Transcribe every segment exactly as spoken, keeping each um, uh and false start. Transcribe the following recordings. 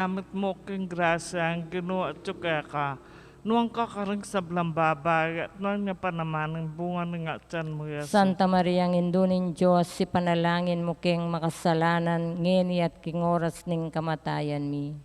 Maria, mitmu ka king grasya, ing Ginu atyu keka. Nuan ka karing sablang babai, at nuan ya pa naman ing bunga ning atian mu, Jesus. Santa Maria, Indu ning Dios, ipanalangin mu keng makasalanan, ngeni at king oras ning kamatayan mi.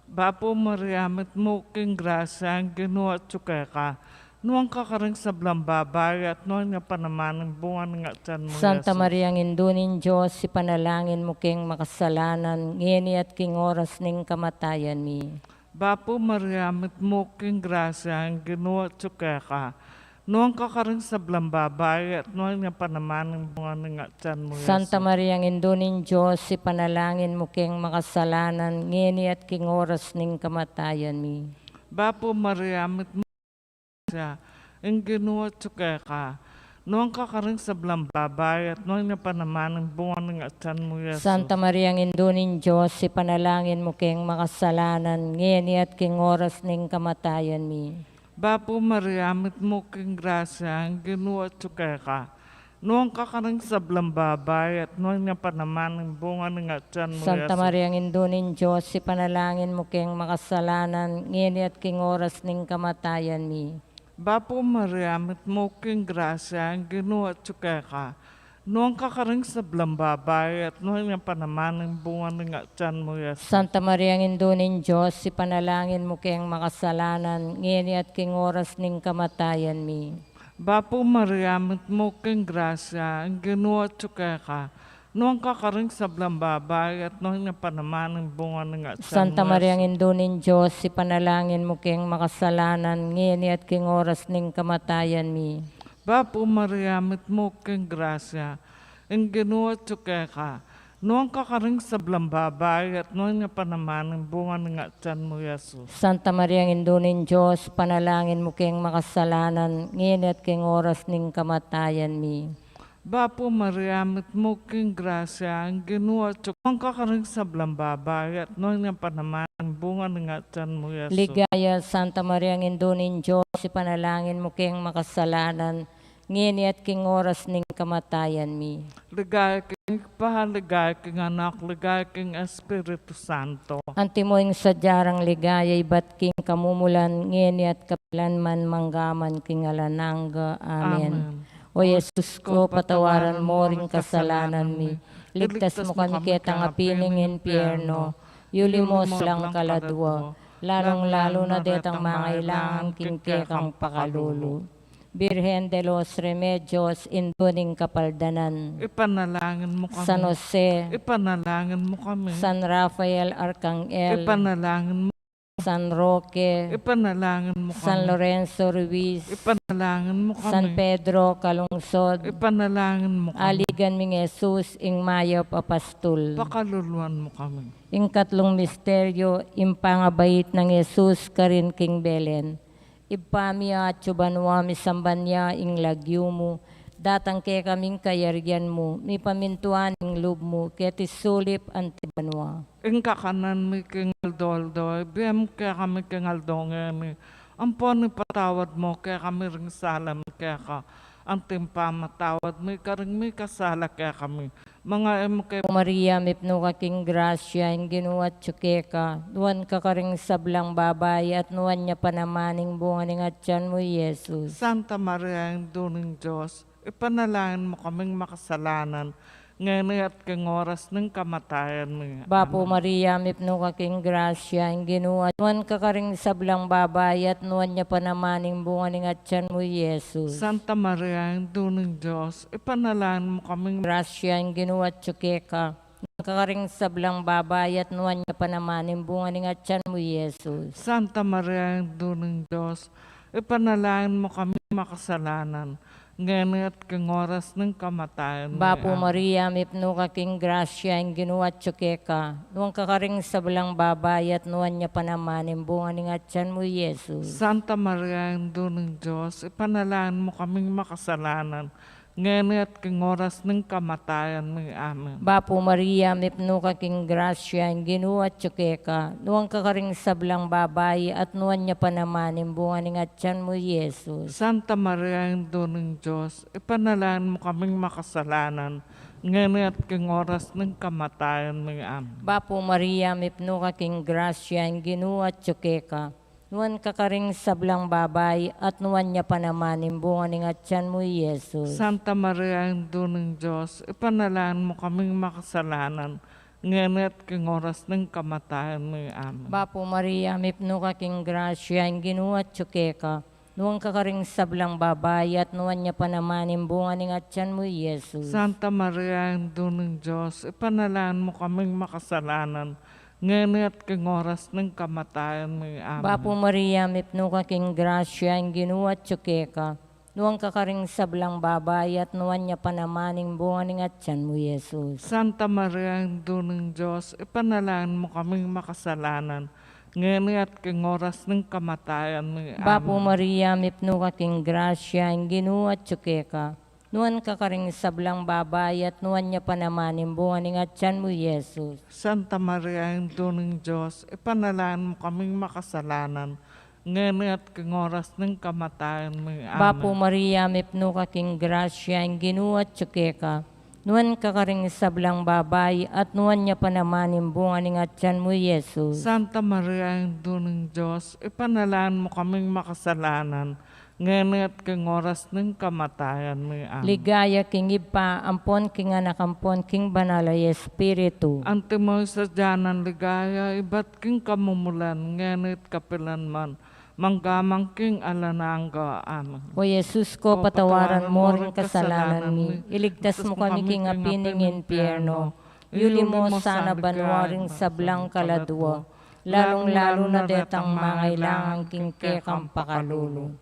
Bapu Maria, mitmu ka king grasya, ing Ginu atyu keka. Nuan ka karing sablang babai, at nuan ya pa naman ing bunga ning atian mu, Santa Jesus. Maria, Indu ning Dios, ipanalangin mu keng makasalanan, ngeni at king oras ning kamatayan mi. Bapu Maria, mitmu ka king grasya, ing Ginu atyu keka. Nuan ka karing sablang babai, at nuan ya pa naman ing bunga ning atian mu, Santa Jesus. Maria, Indu ning Dios, ipanalangin mu keng makasalanan, ngeni at king oras ning kamatayan mi. Bapu Maria, mitmu ka king grasya, ing Ginu atyu keka. Nuan ka karing sablang babai, at nuan ya pa naman ing bunga ning atian mu, Jesus. Santa Maria, Indu ning Dios, ipanalangin mu keng makasalanan, ngeni at king oras ning kamatayan mi. Bapu Maria, mitmu ka king grasya, ing Ginu atyu keka. Nuan ka karing sablang babai, at nuan ya pa naman ing bunga ning atian mu, Santa Jesus. Maria, Indu ning Dios, ipanalangin mu keng makasalanan, ngeni at king oras ning kamatayan mi. Bapu Maria, mitmu ka king grasya, ing Ginu atyu keka. Nuan ka karing sablang babai, at nuan ya pa naman ing bunga ning atian mu, Jesus. Santa Maria, Indu ning Dios, ipanalangin mu keng makasalanan, ngeni at king oras ning kamatayan mi. Bapu Maria, mitmu ka king grasya, ing Ginu atyu keka. Nuan ka karing sablang babai, at nuan ya pa naman ing bunga ning atian mu, Jesus. Santa Maria, Indu ning Dios, ipanalangin mu keng makasalanan, ngeni at king oras ning kamatayan mi. Bapu Maria, mitmu ka king grasya, ing Ginu atyu keka. Nuan ka karing sablang babai, at nuan ya pa naman ing bunga ning atian mu, Jesus. Santa Maria, Indu ning Dios, ipanalangin mu keng makasalanan, ngeni at king oras ning kamatayan mi. Bapu Maria, mitmu ka king grasya, ing Ginu atyu keka. Nuan ka karing sablang babai, at nuan ya pa naman ing bunga ning atian mu, Jesus. Ligaya, Santa Maria, Indu ning Dios, ipanalangin mu keng makasalanan, ngeni at king oras ning kamatayan mi. Ligaya king Ibpa, ligaya king Anak, ligaya king Espiritu Santo. Antimo ing sadya rang ligaya ibat king kamumulan, ngeni at kapilan man, mangga man king alang angga. Amen. Amen. O Jesus ko, patawaran mo ring kasalanan mi, iligtas mu kami ketang api ning impyerno, yuli mu sablang kaladua, lalung-lalu na detang mangailangan king kekang pakalulu. Birhen de los Remedios, Indu ning Kapaldanan. Ipanalangin mu kami. San Jose. Ipanalangin mu kami. San Rafael Arcangel. Ipanalangin mu. San Roque. Ipanalangin mu kami. San Lorenzo Ruiz. Ipanalangin mu kami. San Pedro Calungsod. Ipanalangin mu kami. Aligan ming Jesus, ing mayap a pastul. Pakaluluan mu kami. Ing katlung misteryo, ing pangabait nang Jesus karin king Belen. Ibpa mi, atsu ka banua, misamban ya ing lagyu mu, datang kekami ing kayarian mu, mipamintuan ing lub mu keti sulip anti banua. Ing kakanan mi king aldo-aldo ibie mu kekami king aldo ngeni, ampon ipatawad mu kekami ring sala mi keka, anti ing pamatawad mi karing mikasala kekami. Manga e mu ke. Maria, mipnu ka king grasya, ing Ginu atyu keka, nuan ka karing sablang babai, at nuan ya pa naman ing bunga ning atian mu, Jesus. Santa Maria, Indu ning Dios, ipanalangin mu kaming makasalanan, ngeni at king oras ning kamatayan mi. Bapu Maria, mipnu ka king grasya, ing Ginu atyu keka, nuan ka karing sablang babai, at nuan ya pa naman ing bunga ning atian mu, Jesus. Santa Maria, Indu ning Dios, ipanalangin mu kaming grasya, ing Ginu atyu keka, nuan ka karing sablang babai, at nuan ya pa naman ing bunga ning atian mu, Jesus. Santa Maria, Indu ning Dios, ipanalangin mu kaming makasalanan, ngeni at king oras ning kamatayan mi. Bapu Maria, mipnu ka king grasya, ing Ginu atyu keka, nuan ka karing sablang babai, at nuan ya pa naman ing bunga ning atian mu, Jesus. Santa Maria, Indu ning Dios, ipanalangin mu kaming makasalanan, ngeni at king oras ning kamatayan mi. Amen. Bapu Maria, mipnu ka king grasya, ing Ginu atyu keka, nuan ka karing sablang babai, at nuan ya pa naman ing bunga ning atian mu, Jesus. Santa Maria, Indu ning Dios, ipanalangin mu kaming makasalanan, ngeni at king oras ning kamatayan mi. Amen. Bapu Maria, mipnu ka king grasya, ing Ginu atyu keka. Nuan ka karing sablang babai, at nuan ya pa naman ing bunga ning atyan mu, i Jesus. Santa Maria, Indu ning Dios, ipanalangin mu kaming makasalanan, ngeni at king oras ning kamatayan mi. Amen. Bapu Maria, mipnu ka king grasya, ing Ginu atyu keka. Nuan ka karing sablang babai, at nuan ya pa naman ing bunga ning atyan mu, i Jesus. Santa Maria, Indu ning Dios, ipanalangin mu kaming makasalanan, ngeni at king oras ning kamatayan mi. Amen. Bapu Maria, mipnu ka king grasya, ing Ginu atyu keka. Nuan ka karing sablang babai, at nuan ya pa naman ing bunga ning atyan mu, i Jesus. Santa Maria, Indu ning Dios, ipanalangin mu kaming makasalanan, ngeni at king oras ning kamatayan mi. Bapu Amen. Maria, mipnu ka king grasya, ing Ginu atyu keka. Nuan ka karing sablang babai, at nuan ya pa naman ing bunga ning atyan mu, i Jesus. Santa Maria, Indu ning Dios, ipanalangin mu kaming makasalanan, ngeni at king oras ning kamatayan mi. Bapu Amen. Maria, mipnu ka king grasya, ing Ginu atyu keka. Nuan ka karing sablang babai, at nuan ya pa naman ing bunga ning atyan mu, i Jesus. Santa Maria, Indu ning Dios, ipanalangin mu kaming makasalanan, ngeni at king oras ning kamatayan mi. Amen. Ligaya king Ibpa, ampon king Anak, ampon king Banal a Espiritu. Antimo ing sadya nang ligaya, ibat king kamumulan, ngeni at kapilan man, mangga man king alang angga. Amen. O Jesus ko, patawaran mo ring kasalanan mi, iligtas mu kami king api ning impyerno, yuli mu sana banua ring sablang kaladua, lalung-lalu na detang mangailangan king kekang pakalulu.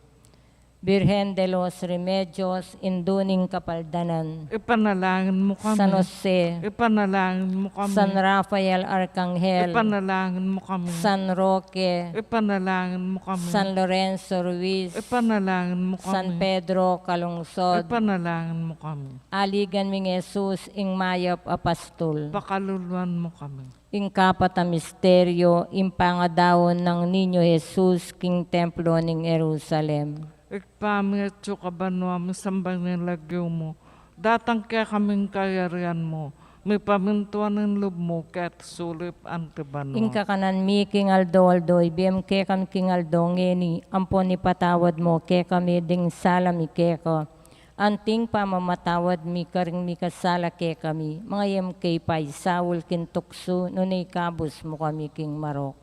Birhen de los Remedios, Indu ning Kapaldanan. Ipanalangin mu kami. San Jose. Ipanalangin mu kami. San Rafael Arcangel. Ipanalangin mu kami. San Roque. Ipanalangin mu kami. San Lorenzo Ruiz. Ipanalangin mu kami. San Pedro Calungsod. Ipanalangin mu kami. Aligan ming Jesus, ing mayap a pastul. Pakaluluan mu kami. Ing kapat a misteryo, ing pangadaun nang Niño Jesus king templo ning Jerusalem. Ibpa mi, atsu ka banua, misamban ya ing lagyu mu, datang kekami ing kayarian mu, mipamintuan ing lub mu keti sulip anti banua. Ing kakanan mi king aldo-aldo ibie mu kekami king aldo ngeni, ampon ipatawad mu kekami ding sala mi keka, anti ing pamamatawad mi karing mikasala kekami, manga e mu ke paisaul king tuksu, nune ikabus mu kami king marok.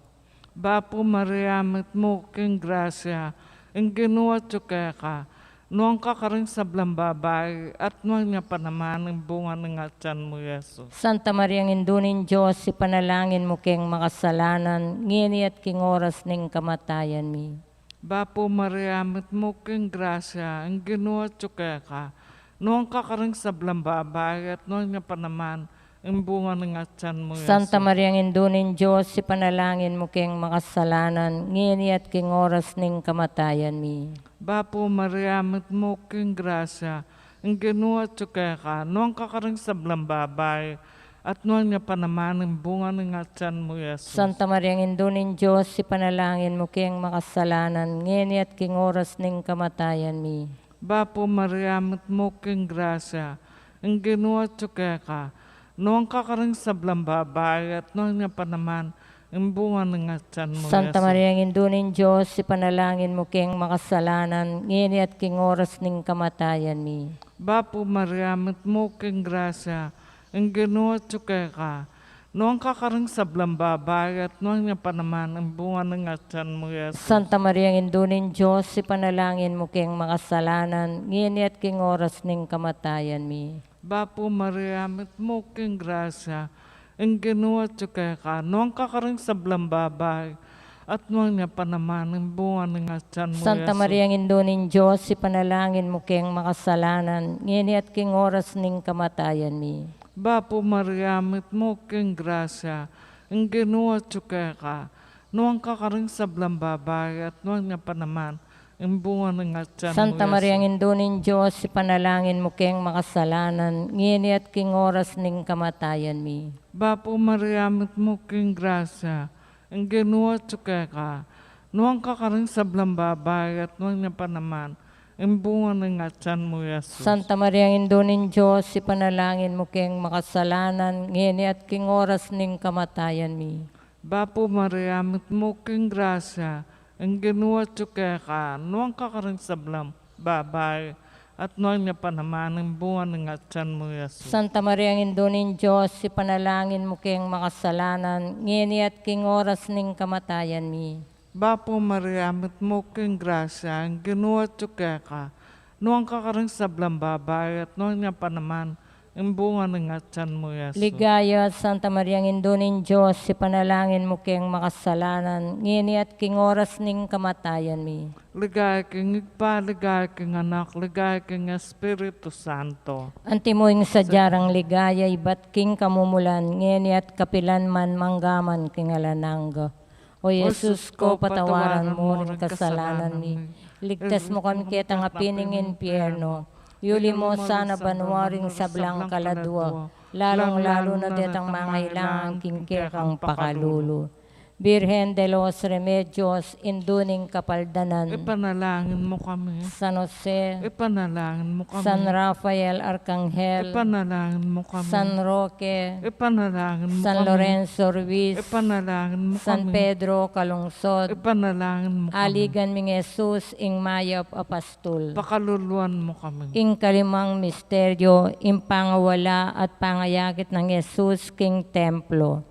Bapu Maria, mitmu ka king grasya, ing Ginu atyu keka, nuan ka karing sablang babai, at nuan ya pa naman ing bunga ning atyan mu, Jesus. Santa Maria, Indu ning Dios, ipanalangin mu keng makasalanan, ngeni at king oras ning kamatayan mi. Bapu Maria, mitmu ka king grasya, ing Ginu atyu keka, nuan ka karing sablang babai, at nuan ya pa naman ing bunga ning atyan mu, Santa Jesus. Maria, Indu ning Dios, ipanalangin mu keng makasalanan, ngeni at king oras ning kamatayan mi. Bapu Maria, mitmu ka king grasya, ing Ginu atyu keka, nuan ka karing sablang babai, at nuan ya pa naman ing bunga ning atyan mu, Jesus. Santa Maria, Indu ning Dios, ipanalangin mu keng makasalanan, ngeni at king oras ning kamatayan mi. Bapu Maria, mitmu ka king grasya, ing Ginu atyu keka, nuan ka karing sablang babai, at nuan ya pa naman ing bunga ning atyan mu, Santa Jesus. Maria, Indu ning Dios, ipanalangin mu keng makasalanan, ngeni at king oras ning kamatayan mi. Bapu Maria, mitmu ka king grasya, ing Ginu atyu keka, nuan ka karing sablang babai, at nuan ya pa naman ing bunga ning atyan mu, Jesus. Santa Maria, Indu ning Dios, ipanalangin mu keng makasalanan, ngeni at king oras ning kamatayan mi. Bapu Maria, mitmu ka king grasya, ing Ginu atyu keka, nuan ka karing sablang babai, at nuan ya pa naman ing bunga ning atyan mu, Santa Jesus. Maria, Indu ning Dios, ipanalangin mu keng makasalanan, ngeni at king oras ning kamatayan mi. Bapu Maria, mitmu ka king grasya, ing Ginu atyu keka, nuan ka karing sablang babai, at nuan ya pa naman ing bunga ning atyan mu, Santa Maria, Jesus. Indu ning Dios, ipanalangin mu keng makasalanan, ngeni at king oras ning kamatayan mi. Bapu Maria, mitmu ka king grasya, ing Ginu atyu keka, nuan ka karing sablang babai, at nuan ya pa naman ing bunga ning atyan mu, Jesus. Santa Maria, Indu ning Dios, ipanalangin mu keng makasalanan, ngeni at king oras ning kamatayan mi. Bapu Maria, mitmu ka king grasya, ing Ginu atyu keka, nuan ka karing sablang babai, at nuan ya pa naman ing bunga ning atyan mu, Jesus. Santa Maria, Indu ning Dios, ipanalangin mu keng makasalanan, ngeni at king oras ning kamatayan mi. Bapu Maria, mitmu ka king grasya, ing Ginu atyu keka, nuan ka karing sablang babai, at nuan ya pa naman ing bunga ning atyan mu, Jesus. Ligaya, Santa Maria, Indu ning Dios, ipanalangin mu keng makasalanan, ngeni at king oras ning kamatayan mi. Ligaya king Ibpa, ligaya king Anak, ligaya king Espiritu Santo. Antimo ing sadya rang ligaya ibat king kamumulan, ngeni at kapilan man, mangga man king alang angga. O Jesus ko, patawaran mu ring kasalanan mi. Ligtas mu kami ketang api ning impyerno. Yuli mu sana banua ring sablang kaladua, lalung-lalu na detang mangailangan king kekang pakalulu. Virgen de los Remedios, Indu ning Kapaldanan. Ipanalangin mu kami. San Jose. Ipanalangin mu kami. San Rafael Arkanghel. Ipanalangin mu kami. San Roque. Ipanalangin mu kami. San Lorenzo Ruiz. Ipanalangin mu kami. San Pedro Calungsod. Ipanalangin mu kami. Aligan ming Jesus, ing mayap a pastul. Pakaluluan mu kami. Ing kalimang misteryo, ing pangawala at pangayakit nang Jesus king templo.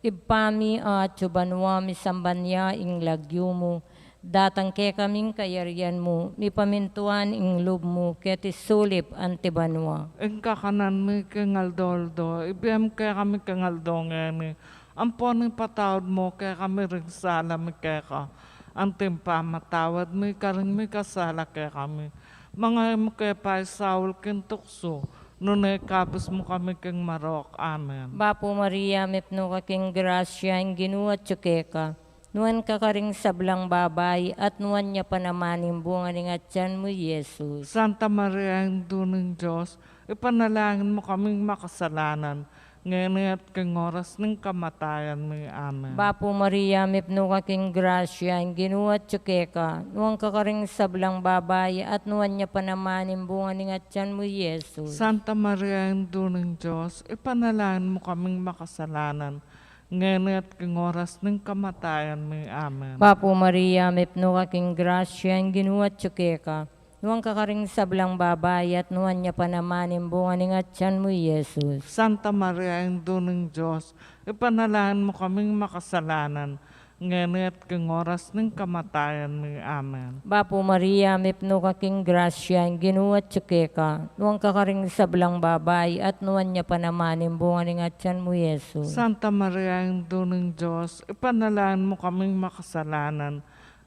Ibpa mi, atsu ka banua, misamban ya ing lagyu mu, datang kekami ing kayarian mu, mipamintuan ing lub mu keti sulip anti banua. Ing kakanan mi king aldo-aldo, ibie mu kekami king aldo ngeni, ampon ipatawad mu kekami ring sala mi keka, anti ing pamamatawad mi karing mikasala kekami. Manga e mu ke paisaul king tuksu, nune ikabus mu kami king marok. Amen. Bapu Maria, mipnu ka king grasya, ing Ginu atyu keka. Nuan ka karing sablang babai, at nuan ya pa naman ing bunga ning atyan mu, Jesus. Santa Maria, Indu ning Dios, ipanalangin mu kaming makasalanan, ngeni at king oras ning kamatayan mi. Amen. Bapu Maria, mipnu ka king grasya, ing Ginu atyu keka. Nuan ka karing sablang babai, at nuan ya pa naman ing bunga ning atyan mu, Jesus. Santa Maria, Indu ning Dios, ipanalangin mu kaming makasalanan, ngeni at king oras ning kamatayan mi. Amen. Bapu Maria, mipnu ka king grasya, ing Ginu atyu keka. Nuan ka karing sablang babai, at nuan ya pa naman ing bunga ning atyan mu, Jesus. Santa Maria, Indu ning Dios, ipanalangin mu kaming makasalanan, ngeni at king oras ning kamatayan mi. Amen. Bapu Maria, mipnu ka king grasya, ing Ginu atyu keka. Nuan ka karing sablang babai, at nuan ya pa naman ing bunga ning atyan mu, Jesus. Santa Maria, Indu ning Dios, ipanalangin mu kaming makasalanan,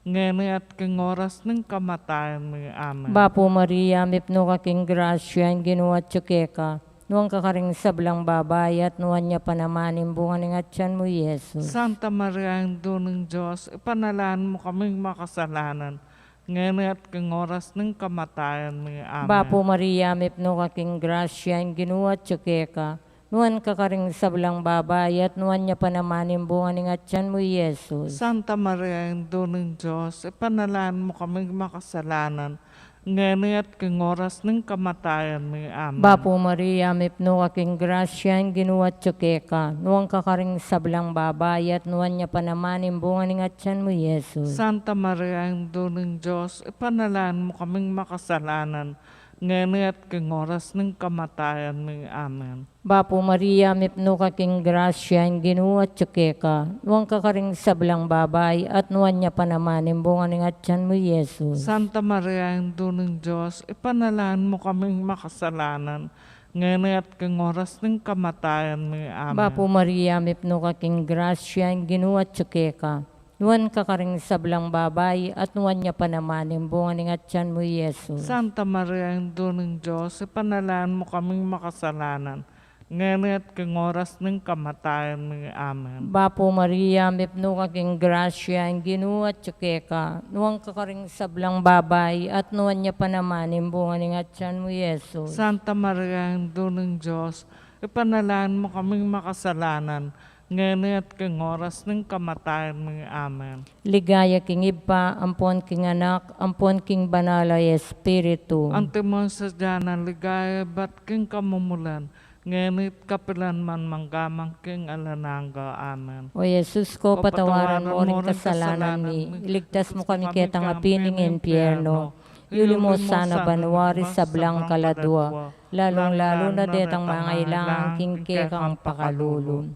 ngeni at king oras ning kamatayan mi. Amen. Bapu Maria, mipnu ka king grasya, ing Ginu atyu keka. Nuan ka karing sablang babai, at nuan ya pa naman ing bunga ning atyan mu, Jesus. Santa Maria, Indu ning Dios, ipanalangin mu kaming makasalanan, ngeni at king oras ning kamatayan mi. Amen. Bapu Maria, mipnu ka king grasya, ing Ginu atyu keka. Nuan ka karing sablang babai, at nuan ya pa naman ing bunga ning atyan mu, Jesus. Santa Maria, Indu ning Dios, ipanalangin mu kaming makasalanan, ngeni at king oras ning kamatayan mi. Amen. Bapu Maria, mipnu ka king grasya, ing Ginu atyu keka. Nuan ka karing sablang babai, at nuan ya pa naman ing bunga ning atyan mu, Jesus. Santa Maria, Indu ning Dios, ipanalangin mu kaming makasalanan, ngeni at king oras ning kamatayan mi. Amen. Bapu Maria, mipnu ka king grasya, ing Ginu atyu keka. Nuan ka karing sablang babai, at nuan ya pa naman ing bunga ning atyan mu, Jesus. Santa Maria, Indu ning Dios, ipanalangin mu kaming makasalanan, ngeni at king oras ning kamatayan mi. Amen. Bapu Maria, mipnu ka king grasya, ing Ginu atyu keka. Nuan ka karing sablang babai, at nuan ya pa naman ing bunga ning atyan mu, Jesus. Santa Maria, Indu ning Dios, ipanalangin mu kaming makasalanan, ngeni at king oras ning kamatayan mi. Amen. Bapu Maria, mipnu ka king grasya, ing Ginu atyu keka. Nuan ka karing sablang babai, at nuan ya pa naman ing bunga ning atyan mu, Jesus. Santa Maria, Indu ning Dios, ipanalangin mu kaming makasalanan, ngeni at king oras ning kamatayan mi. Amen. Ligaya king Ibpa, ampon king Anak, ampon king Banal a Espiritu. Antimo ing sadya nang ligaya ibat king kamumulan, ngeni at kapilan man, mangga man king alang angga. Amen. O Jesus ko, patawaran mo ring kasalanan mi, iligtas mu kami ketang api ning impyerno, iuli mu sana banua ring sablang kaladua, lalung-lalu na detang mangailangan king kekang pakalulu.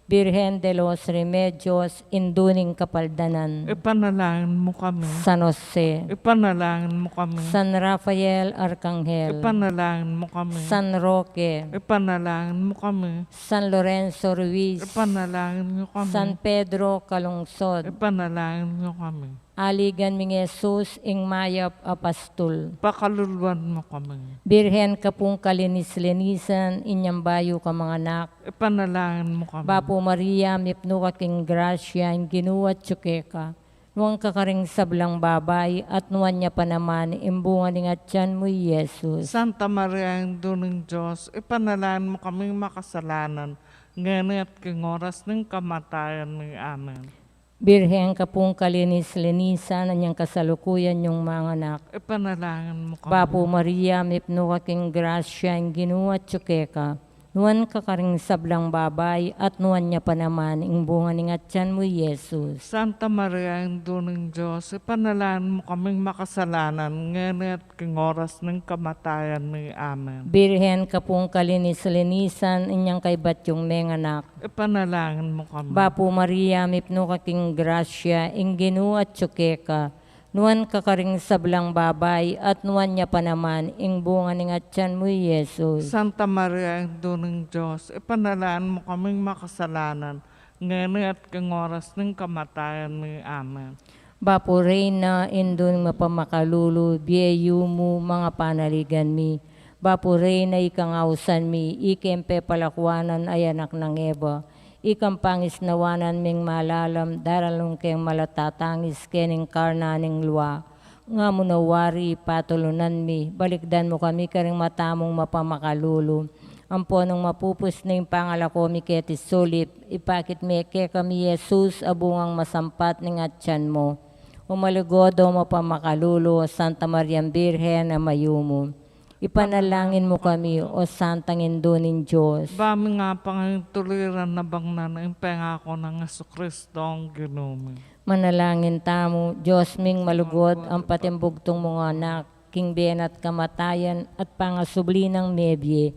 Birhen de los Remedios, Indu ning Kapaldanan. Ipanalangin mu kami. San Jose. Ipanalangin mu kami. San Rafael Arkanghel. Ipanalangin mu kami. San Roque. Ipanalangin mu kami. San Lorenzo Ruiz. Ipanalangin mu kami. San Pedro Calungsod. Ipanalangin mu kami. Aligan ming Jesus, ing mayap a pastul. Pakaluluan mu kami. Birhen kapung kalinis-linisan, inyang bayu kang manganak. Ipanalangin mu kami. Bapu Maria, mipnu ka king grasya, ing Ginu atyu keka. Nuan ka karing sablang babai, at nuan ya pa naman ing bunga ning atyan mu, i Jesus. Santa Maria, Indu ning Dios, ipanalangin mu kaming makasalanan, ngeni at king oras ning kamatayan mi. Amen. Birhen kapung kalinis-linisan, inyang kasalukuyan yung manganak. Ipanalangin mu kami. Bapu Maria, mipnu ka king grasya, ing Ginu atyu keka. Nuan ka karing sablang babai, at nuan ya pa naman ing bunga ning atyan mu, i Jesus. Santa Maria, Indu ning Dios, ipanalangin mu kaming makasalanan, ngeni at king oras ning kamatayan mi. Amen. Birhen kapung kalinis-linisan, inyang kaybat yung menganak. Ipanalangin mu kami. Bapu Maria, mipnu ka king grasya, ing Ginu atyu keka. Nuan ka karing sablang babai, at nuan ya pa naman ing bunga ning atyan mu, i Jesus. Santa Maria, Indu ning Dios, ipanalangin mu kaming makasalanan, ngeni at king oras ning kamatayan mi. Amen. Bapu Reyna, Indu ning mapamakalulu, bie yumu, manga panaligan mi. Bapu Reyna, ikang ausan mi, ikeng pepalakuanan a anak nang Eva. Ikang pangisnawanan ming malalam, daralan keng malatatangis kening karna ning lua. Nga mu na wari, patulunan mi, balikdan mu kami karing mata mung mapamakalulu. Ampon nung mapupus na ing pangalako mi keti sulip, ipakit me kekami i Jesus a bungang masampat ning atyan mu. O malugud, o mapamakalulu, Santa Mariang Birhen a mayumu. Ipanalangin mu kami, o Santang Indu ning Dios. Ba ming apang ing tuliran a bangnan ing pengako nang Jesucristong Ginu mi. Manalangin tamu. Dios ming malugud, ampon ing bugtung mung Anak, king bie na at kamatayan at pangasubli nang mebie,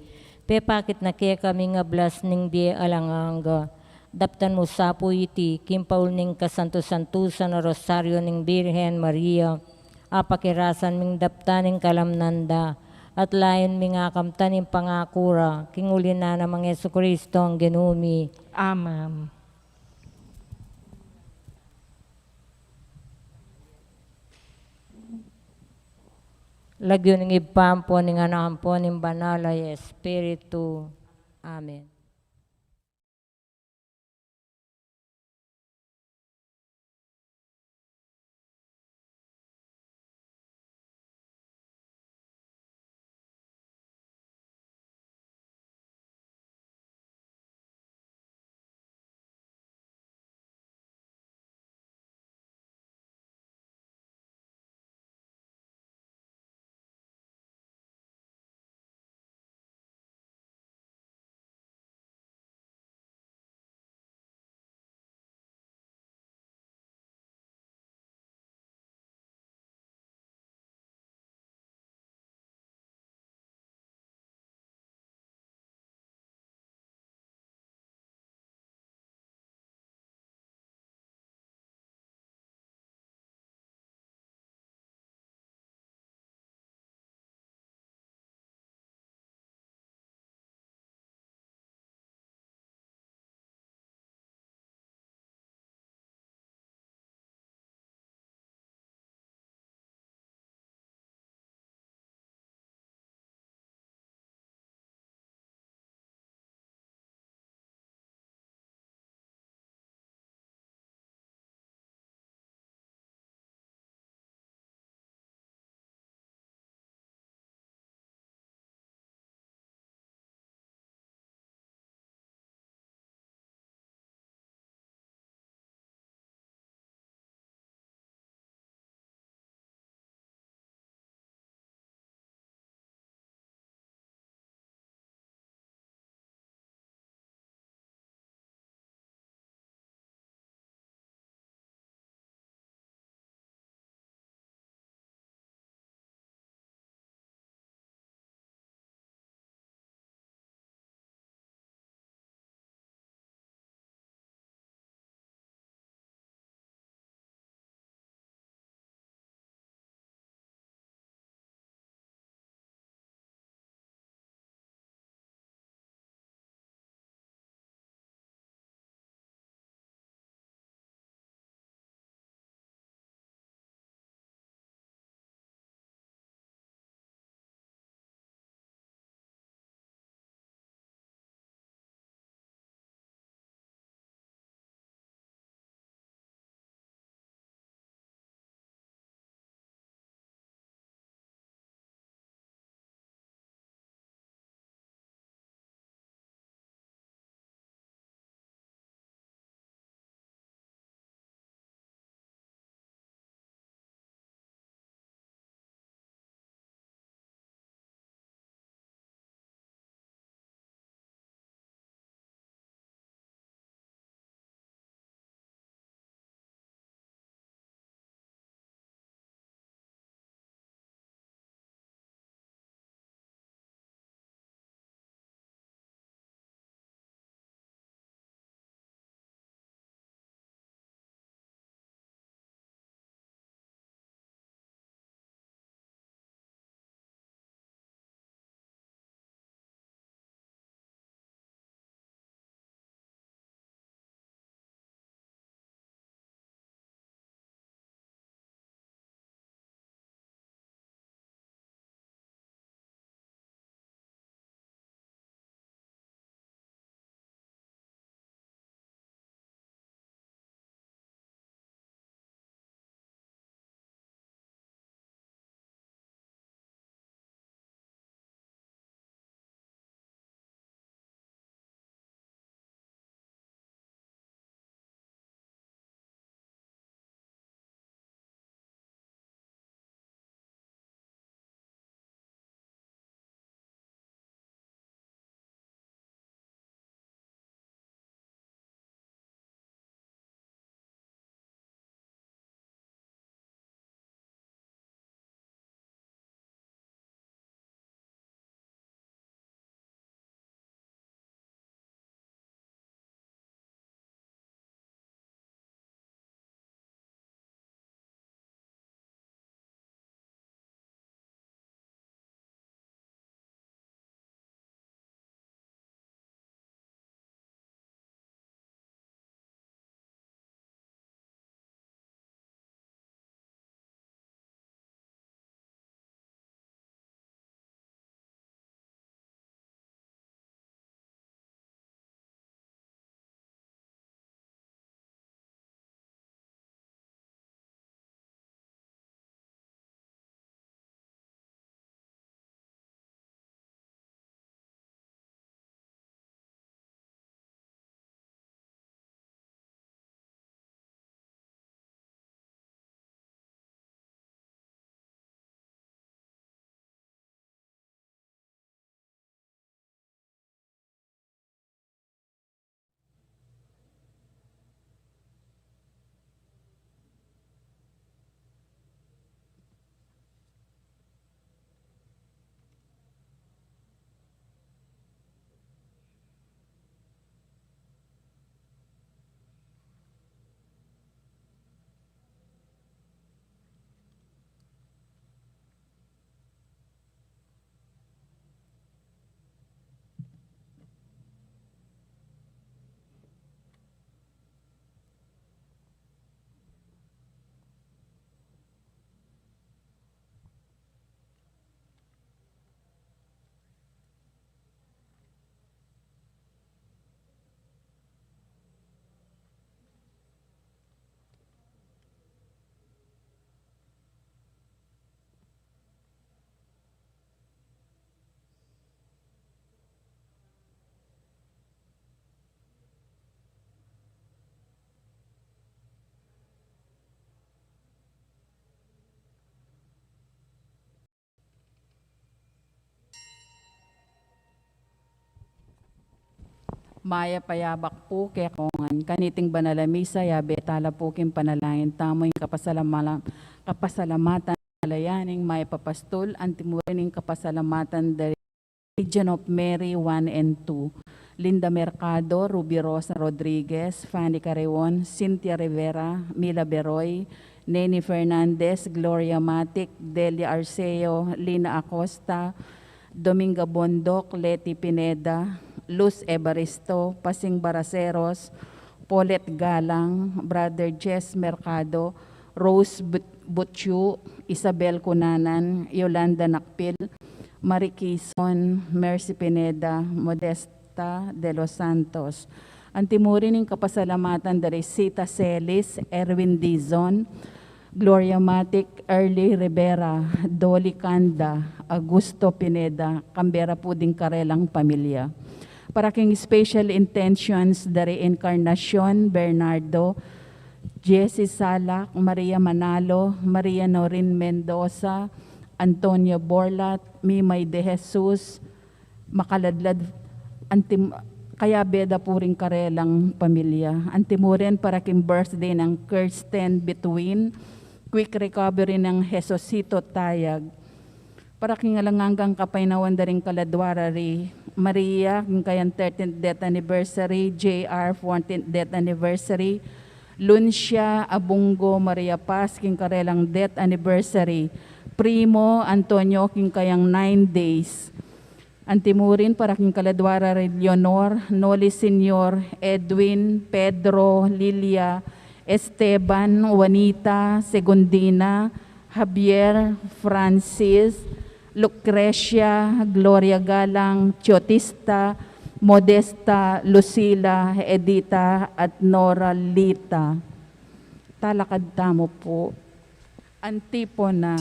pepakit na kekami ing ablas ning bie alang angga. Daptan mu sa pu iti king paul ning kasantu-santusan a Rosario ning Birhen Maria, apakirasan ming daptan ing kalamnan da, at lain ming akamtan ing pangaku ra, king uli na nang Jesucristong Ginu mi. Amen. Lagyu ning Ibpa, ampon ning Anak, ampon ning Banal a Espiritu. Amen. Mayap a yabak pu kekayu ngan. Kaniting banal a misa, yabe tala pu king panalangin tamu ing kapasalamala-, kapasalamatan da ring mayap a pastul, antimurin ing kapasalamatan da ring Legion of Mary one and two, Linda Mercado, Ruby Rosa Rodriguez, Fanny Carreon, Cynthia Rivera, Mila Beroy, Neni Fernandez, Gloria Matic, Delia Arceo, Lina Acosta, Dominga Bondoc, Leti Pineda, Luz Evaristo, Pasing Baraceros, Paulette Galang, Brother Jess Mercado, Rose But-, Butchu, Isabel Cunanan, Yolanda Nakpil, Marie Quizon, Mercy Pineda, Modesta de los Santos. Antimurin ing kapasalamatan da ri Sita Celis, Erwin Dizon, Gloria Matic, Early Rivera, Dolly Canda, Augusto Pineda, kambe ra pu ding karelang pamilya. Para king special intentions da ri Encarnacion Bernardo, Jessie Salak, Maria Manalo, Maria Norin Mendoza, Antonio Borlat, Mimay de Jesus, Makaladlad, antim-, kayabe da pu ring karelang pamilya. Antimurin para king birthday nang Kirsten Bituin, quick recovery nang Jesusito Tayag. Para king alang anggang kapaynawan da ring kaladwa ra ri Maria, king kayang thirteenth death anniversary, J R fourteenth death anniversary, Luncia Abungo Maria Paz, king karelang death anniversary, Primo Antonio, king kayang nine days. Antimurin para king kaladwa ra ri Leonor, Noli Senior, Edwin, Pedro, Lilia, Esteban, Juanita, Segundina, Javier, Francis, Lucrecia, Gloria Galang, Teotista, Modesta, Lucila, Edita, at Nora Lita. Talakad tamu pu. Antipona.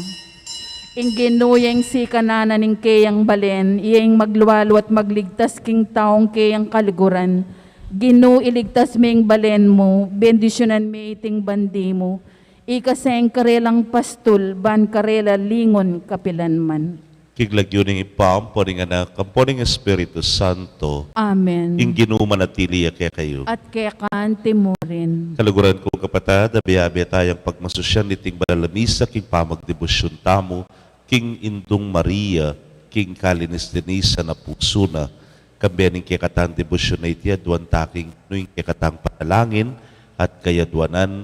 Ing Ginu ya ing sikanan ning keyang balen, iya ing maglualu at magligtas king taung keyang kaluguran. Ginu, iligtas me ing balen mu, bendisyunan me iting bandi mu. Ika sa ing karelang pastul, ban karela lingon kapilan man. King lagyu ning Ibpa, ampo ning Anak, ampo ning Espiritu Santo. Amen. Ing Ginu manatili ya kekayu. At keka antimurin. Kaluguran ku, kapatad, abe-abe tayang pagmasusyan iting banal a misa king pamagdebosyun tamu king Indung Maria, king kalinis-linisan a pusu na. Kambe ning kekatang debosyun a iti, aduan ta king Ginu ing kekatang panalangin at kayadwanan,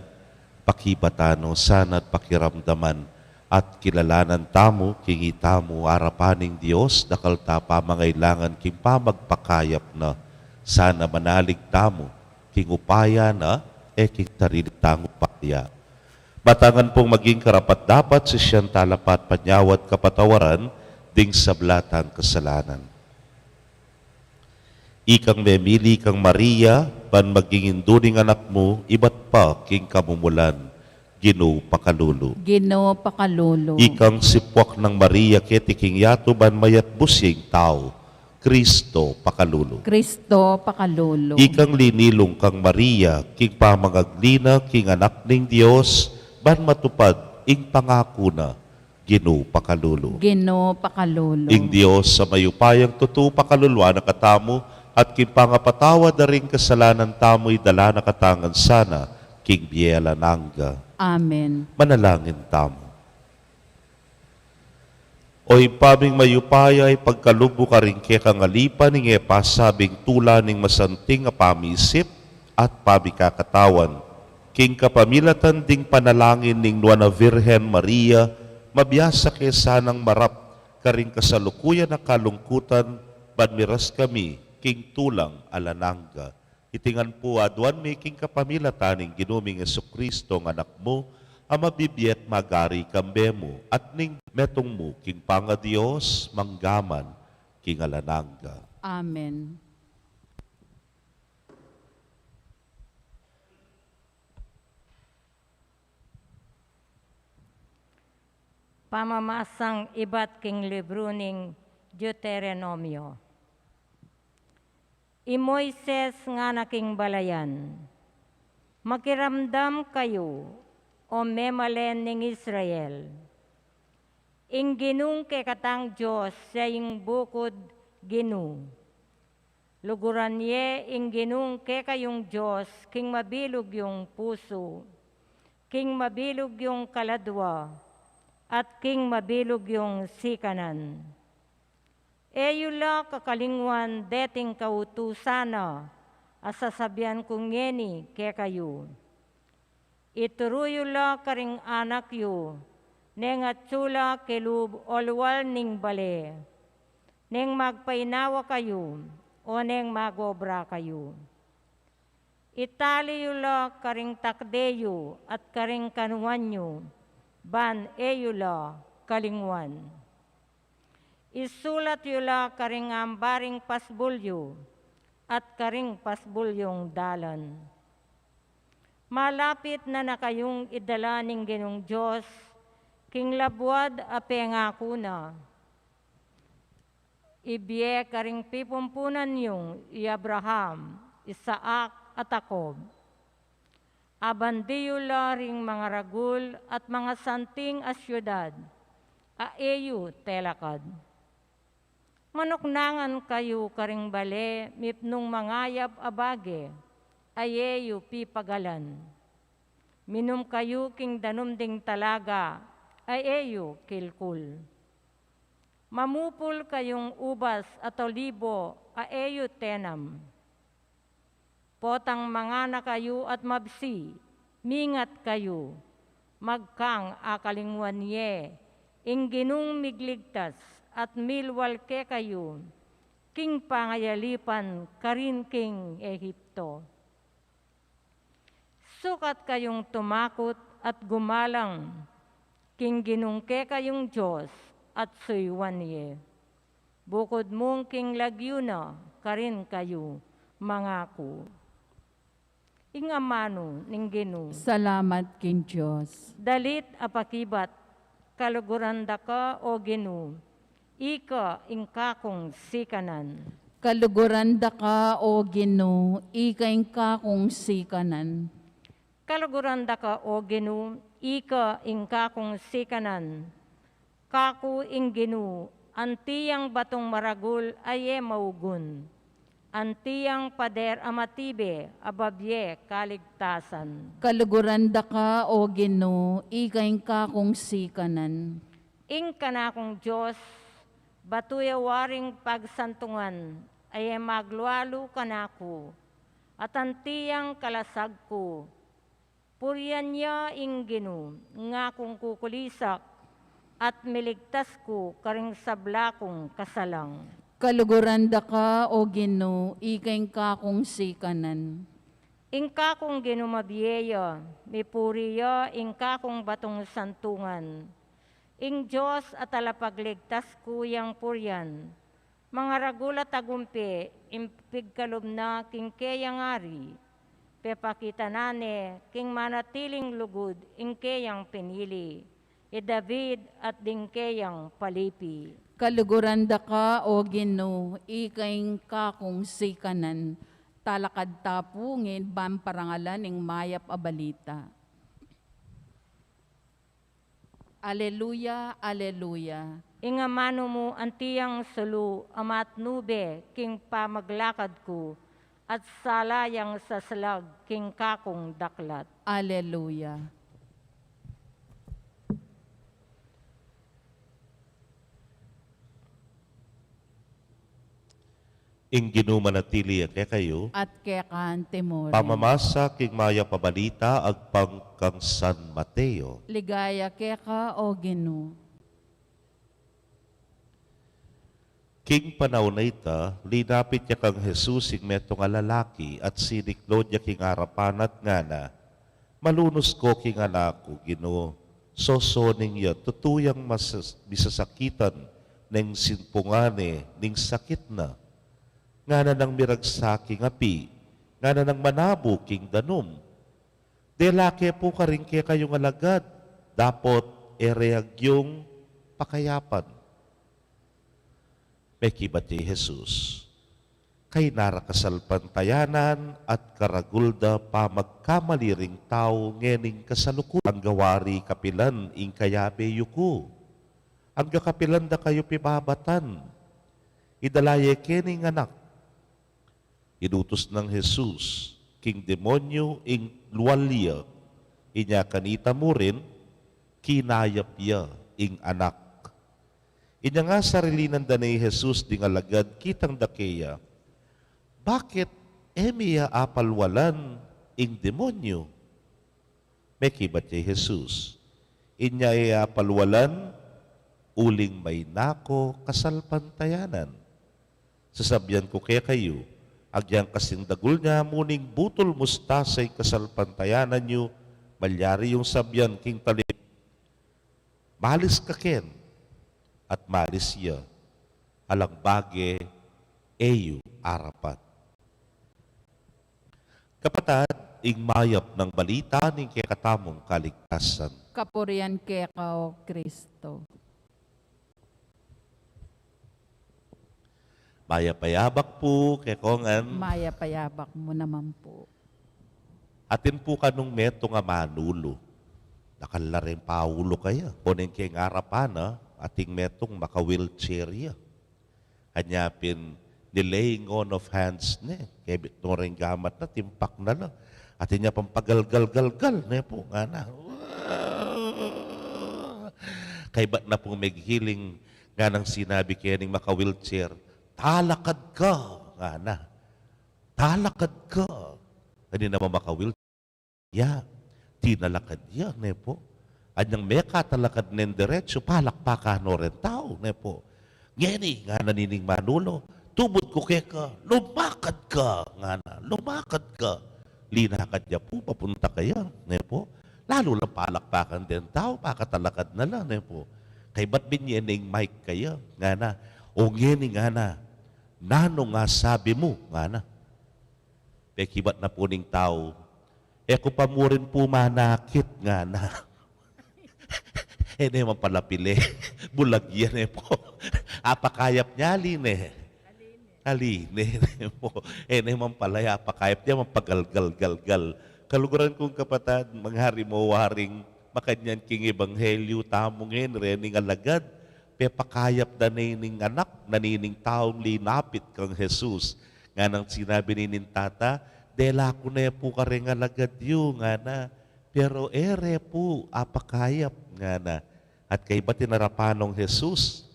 pakibatan no sana at pakiramdaman, at kilalanan tamu king itamu arapan ning Dios, dakal ta pamangailangan king pamagpakayap na. Sana manalig tamu king upaya na, e king sarili tang upaya. Matangan pung maging karapat-dapat, sisian tala pa at panyawad kapatawaran ding sabla tang kasalanan. Ikang memili kang Maria, ban maging indu ning Anak mu, ibat pa king kamumulan, Ginu pakalulu. Ginu pakalulu. Ikang sipuak nang Maria keti king yatu, ban mayatbus ya ing tau, Kristo pakalulu. Kristo pakalulu. Ikang linilung kang Maria king pamangagli na king Anak ning Dios, ban matupad ing pangaku na, Ginu pakalulu. Ginu pakalulu. Ing Dios a mayupayang tutu pakaluluan na katamu, at king pangapatawad da ring kasalanan tamu, idala na katamu ngan sana king bie alang angga. Amen. Manalangin tamu. O Ibpa ming mayupaya, ipagkalub mu karing kekang alipan ing e pasabing tula ning masanting a pamisip at pamikakatawan. King kapamilatan ding panalangin ning Nuan a Virgen Maria, mabiasa ke sanang marap karing kasalukuyan a kalungkutan, ban miras kami king tulang alang angga. Iti ngan pu aduan mi king kapamilatan ning Ginu ming Jesucristo, ing Anak mu, a mabibie at magari kambe mu, at ning metung mu king pangaDios, mangga man king alang angga. Amen. Pamamasang ibat king libru ning Deuteronomio. I Moises ngana king balayan, Makiramdam kayu, o memalen ning Israel. Ing Ginung kekatang Dios, siya ing bukud Ginu. Luguran ye ing Ginung kekayung Dios king mabilug yung pusu, king mabilug yung kaladwa, at king mabilug yung sikanan. E yu la kakalingwan deting kautusan na a sasabian ku ngeni kekayu. Ituru yu la karing anak yu, neng atyu la kilub o lual ning bale, neng magpainawa kayu, o neng magobra kayu. Itali yu la karing takde yu at karing kanuan yu, ban e yu la kalingwan. Isulat yu la karing ambaring pasbul yu at karing pasbul yung dalan. Malapit na na kayung idala ning Ginung Dios king labuad a pengaku na. Ibie karing pipumpunan yung i Abraham, Isaac, at Jacob. Abandi yu la ring mangaragul at mangasanting a siudad a e yu telakad. Manuknangan kayu karing bale mipnung mangayap a bage a e yu pipagalan. Minum kayu king danum ding talaga a e yu kilkul. Mamupul kayung ubas at olibo a e yu tenam. Potang mangana kayu at mabsi, mingat kayu, magkang akalingwan ye ing Ginung migligtas at milwal kekayu king pangayalipan karin king Egipto. Sukat kayung tumakut at gumalang king Ginung kekayung Dios at suyuan ye, bukud mung king lagyu na karin kayu mangaku. Ing amanu ning Ginu. Salamat king Dios. Dalit a pakibat. Kaluguran da ka, O Ginu, ika ing kakung sikanan. Kaluguran da ka, O Ginu, ika ing kakung sikanan. Kaluguran da ka, O Ginu, ika ing kakung sikanan. Kaku ing Ginu, anti yang batung maragul a e maugun, anti yang pader a matibe a babie kaligtasan. Kaluguran da ka, O Ginu, ika ing kakung sikanan. Ing kanakung Dios, batu ya waring pagsantungan, a e maglualu kanaku, at anti yang kalasag ku. Purian ya ing Ginu, ngakung kukulisak, at miligtas ku karing sabla kung kasalang. Kaluguran da ka, O Ginu, ika ing kakung sikanan. Ing kakung Ginu mabie ya, mipuri ya ing kakung batung santungan. Ing Dios a talapagligtas ku yang purian, mangaragul a tagumpe ing pigkalub na king keyang ari, pepakita na ne king manatiling lugud ing keyang pinili, i David at ding keyang palipi. Kaluguran da ka, O Ginu, ika ing kakung sikanan. Talakad ta pu ngeni ban parangalan ing mayap a balita. Aleluya, aleluya. Ing amanu mu anti yang sulu a matnube king pamaglakad ku, at sala yang saslag king kakung daklat. Aleluya. Ing Ginu manatili ya kekayu. At keka naman. Pamamasa king mayap a balita agpang kang San Mateo. Ligaya keka, O Ginu. King panaun a ita, linapit ya kang Jesus ing metung a lalaki at siniklaud ya king arapan na at ngana, "Malunus ko king anak ku, Ginu, sosoning ya tutu yang masas-, misasakitan neng simpungan ne ning sakit na. Ngana nang miragsak king api, ngana nang manabu king danum. Dela ke pu karing kekayung alagad, dapot e re agyung pakayapan." Mekibat ya i Jesus, "Kayna ra kasalpantayanan at karagul da pamagkamali ring tau ngening kasalukuyan. Angga wari kapilan ing kayabe yu ku? Angga kapilan da kayu pibabatan? Idala ye keni ing anak." Inutus nang Jesus king demonyu ing lual ya, inya kanita murin, kinayap ya ing anak. Inya ngasarilinan da ne i Jesus ding alagad, kitang da keya, "Bakit e mi ya apalwalan ing demonyu?" Mekibat ya i Jesus, "E nya ya apalwalan uling maina ko kasalpantayanan. Sasabian ku kekayu, agyang kasing dagul nya mu ning butul mustasa ing kasalpantayanan yu, malyari yung sabian king talim, 'Malis ka ken,' at malis ya. Alang bage e yu arapat." Kapatad, ing mayap nang balita ning kekatamung kaligtasan. Kapurian keka, O Kristo. Mayap a yabak pu kekongan. Mayap a yabak mu naman pu. Atin pu kanung metung a manulu. Dakal la ring paulu kaya. Kuning keng arapan na, atin metung maka-wheelchair ya. Anya pin ni-laying on of hands ne. Kebit no ring gamat na, timpak na la. Atin ya pang pagalgal-galgal ne pu, ngana. Kaybat na pung meghiling, nganang sinabi kening maka-wheelchair, "Talakad ka," ngana. "Talakad ka." Ani naman maka-wheelchair ya, tinalakad ya, ne pu. Anyang mekatalakad neng diretsu, palakpakan no ring tau, ne pu. "Ngeni," ngana nining manulu, "tubud ku keka, lumakad ka," ngana, "lumakad ka." Linakad ya pu, papunta kaya, ne pu. Lalu lang palakpakan deng tau, pakatalakad na la, ne pu. Kaybat binye neng mic kaya, ngana, "O ngeni," ngana, "nanu ing sabi mu?" ngana. Pekibat na pu ning tau, "E ku pa murin pu manakit," ngana. E ne man pala pile. Bulag ya, ne pu. Apakayap ne, ali ne? Ali ne, ne pu. E ne man pala ya apakayap ne, mapagalgal-galgal. Kaluguran kung kapatad, manghari mo waring makanyan king ebanghelyu tamu ngeni, rening alagad, pepakayap da ne ning anak na nining taung linapit kang Jesus. Nganang sinabi nining tata, "Dela ku ne pu kareng alagad yu," ngana, "pero e re pu apakayap," ngana. At kaybat inarapan nong Jesus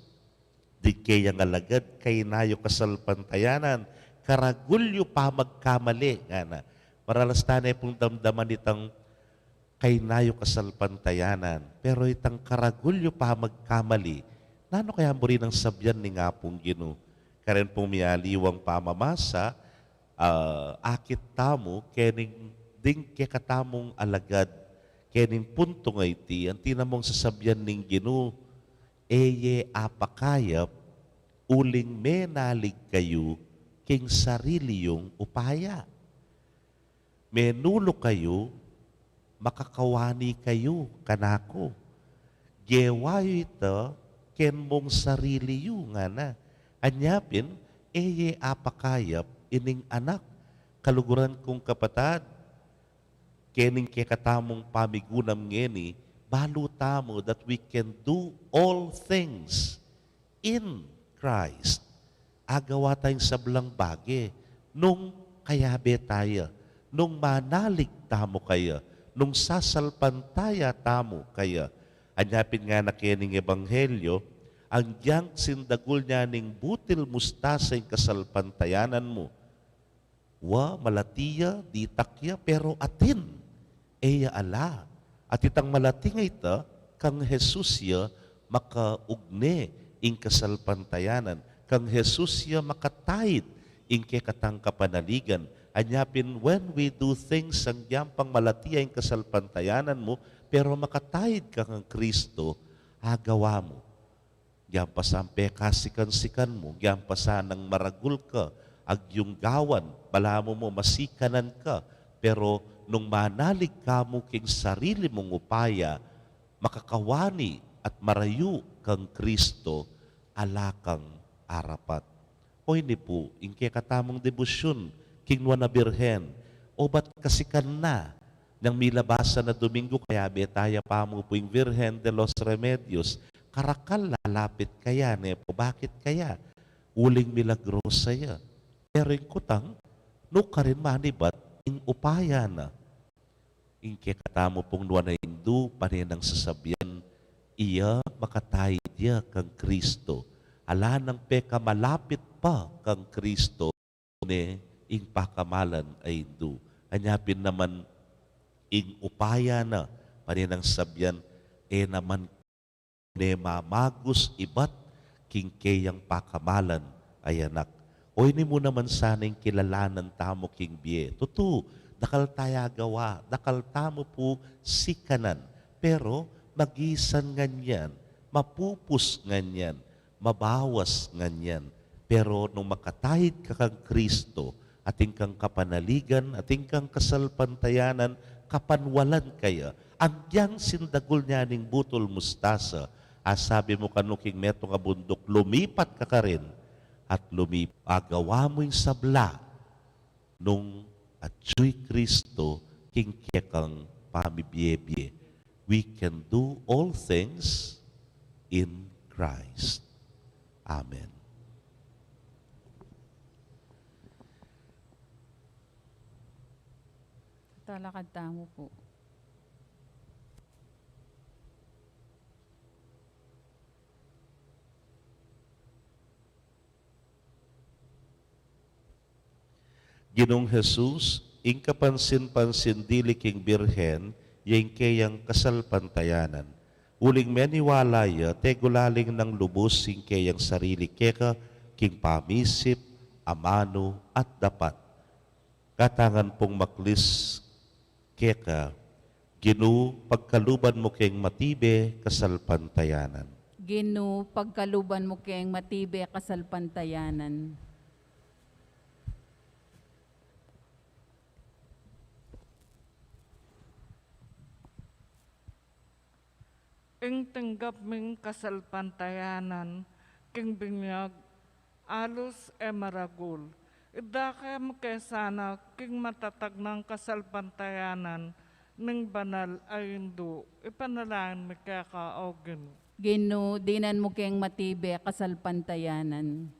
ding keyang alagad, "Kaina yu kasalpantayanan, karagul yu pa magkamali," ngana. Maralas tane pung damdaman itang "Kaina yu kasalpantayanan, pero itang karagul yu pa magkamali," nanu kaya mu rin ing sabian ning Apung Ginu? Karen pung mialiwang pamamasa, ah, akit tamu kening ding kekatamung alagad, kening puntung a iti, anti na mung sasabian ning Ginu, "E ye apakayap, uling menalig kayu king sarili yung upaya. Menulu kayu, makakawani kayu kanaku. Gewa yu ita ken mung sarili yu," ngana. Anya pin, e ye apakayap ining anak. Kaluguran kung kapatad, kening kekatamung pamigunam ngeni, balu tamu that we can do all things in Christ. Agawa tayang sablang bage nung kayabe taya, nung manalig tamu kaya, nung sasalpantaya tamu kaya. Anya pin ngana kening ebanghelyo, "Agyang sindagul nya ning butil mustasa ing kasalpantayanan mu, wa, malati ya, ditak ya, pero atin, e ya ala." At itang malati a ita, kang Jesus ya makaugne ing kasalpantayanan, kang Jesus ya makataid ing kekatang kapanaligan. Anya pin, when we do things, agyang pang malati ya ing kasalpantayanan mu, pero makataid ka kang Kristo, agawa mu. Agyang pa sang pekasikan-sikan mu, agyang pa sanang maragul ka, agyung gawan, balamu mu masikanan ka, pero nung manalig ka mu king sarili mung upaya, makakawani at marayu kang Kristo, ala kang arapat. O ini pu ing kekatamung debosyun king nuan a Birhen, obat kasikan na, nang milabasan a Domingo, kayabe taya pamu pu ing Virgen de los Remedios, karakal lalapit kaya, ne pu, bakit kaya? Uling milagrosa ya. Pero ing kutang, Nukarin manibat ing upaya na. Ing kekatamu pung nuan a Indu, pane nang sasabian, iya makataid ya kang Kristo. Ala nang pekamalapit pa kang Kristo, ne ing pakamalan a Indu. Anya pin naman ing upaya na, pane nang sabian, e naman ne mamagus ibat king keyang pakamalan a anak. O ini mu naman sana ing kilalanan tamu king bie. Tutu, dakal taya gawa, dakal tamu pu sikanan. Pero magisan ngan yan, mapupus ngan yan, mabawas ngan yan. Pero nung makataid ka kang Kristo, atin kang kapanaligan, atin kang kasalpantayanan, kapanwalan kaya. Agyang sindagul nia ning butul mustasa, a sabi mu kanu king metung a bunduk, lumipat ka karin, at lumip-, agawa mu ing sabla nung atiu i Kristo king kekang pamibie-bie. We can do all things in Christ. Amen. Talakad tamu pu. Ginung Jesus, ing kapansin-pansin dili king Birhen, ya ing keyang kasalpantayanan. Uling meniwala ya, tegulaling nang lubus ing keyang sarili keka, king pamisip, amanu, at dapat. Katangan pung maklis keka, Ginu, pagkaluban mu keng matibe kasalpantayanan. Ginu, pagkaluban mu keng matibe kasalpantayanan. Ing tinggap ming kasalpantayanan king binyag, alus e maragul. Idake mu ke sana king matatag nang kasalpantayanan ning banal a Indu, ipanalangin mi keka, O Ginu. Ginu, dinan mu keng matibe kasalpantayanan.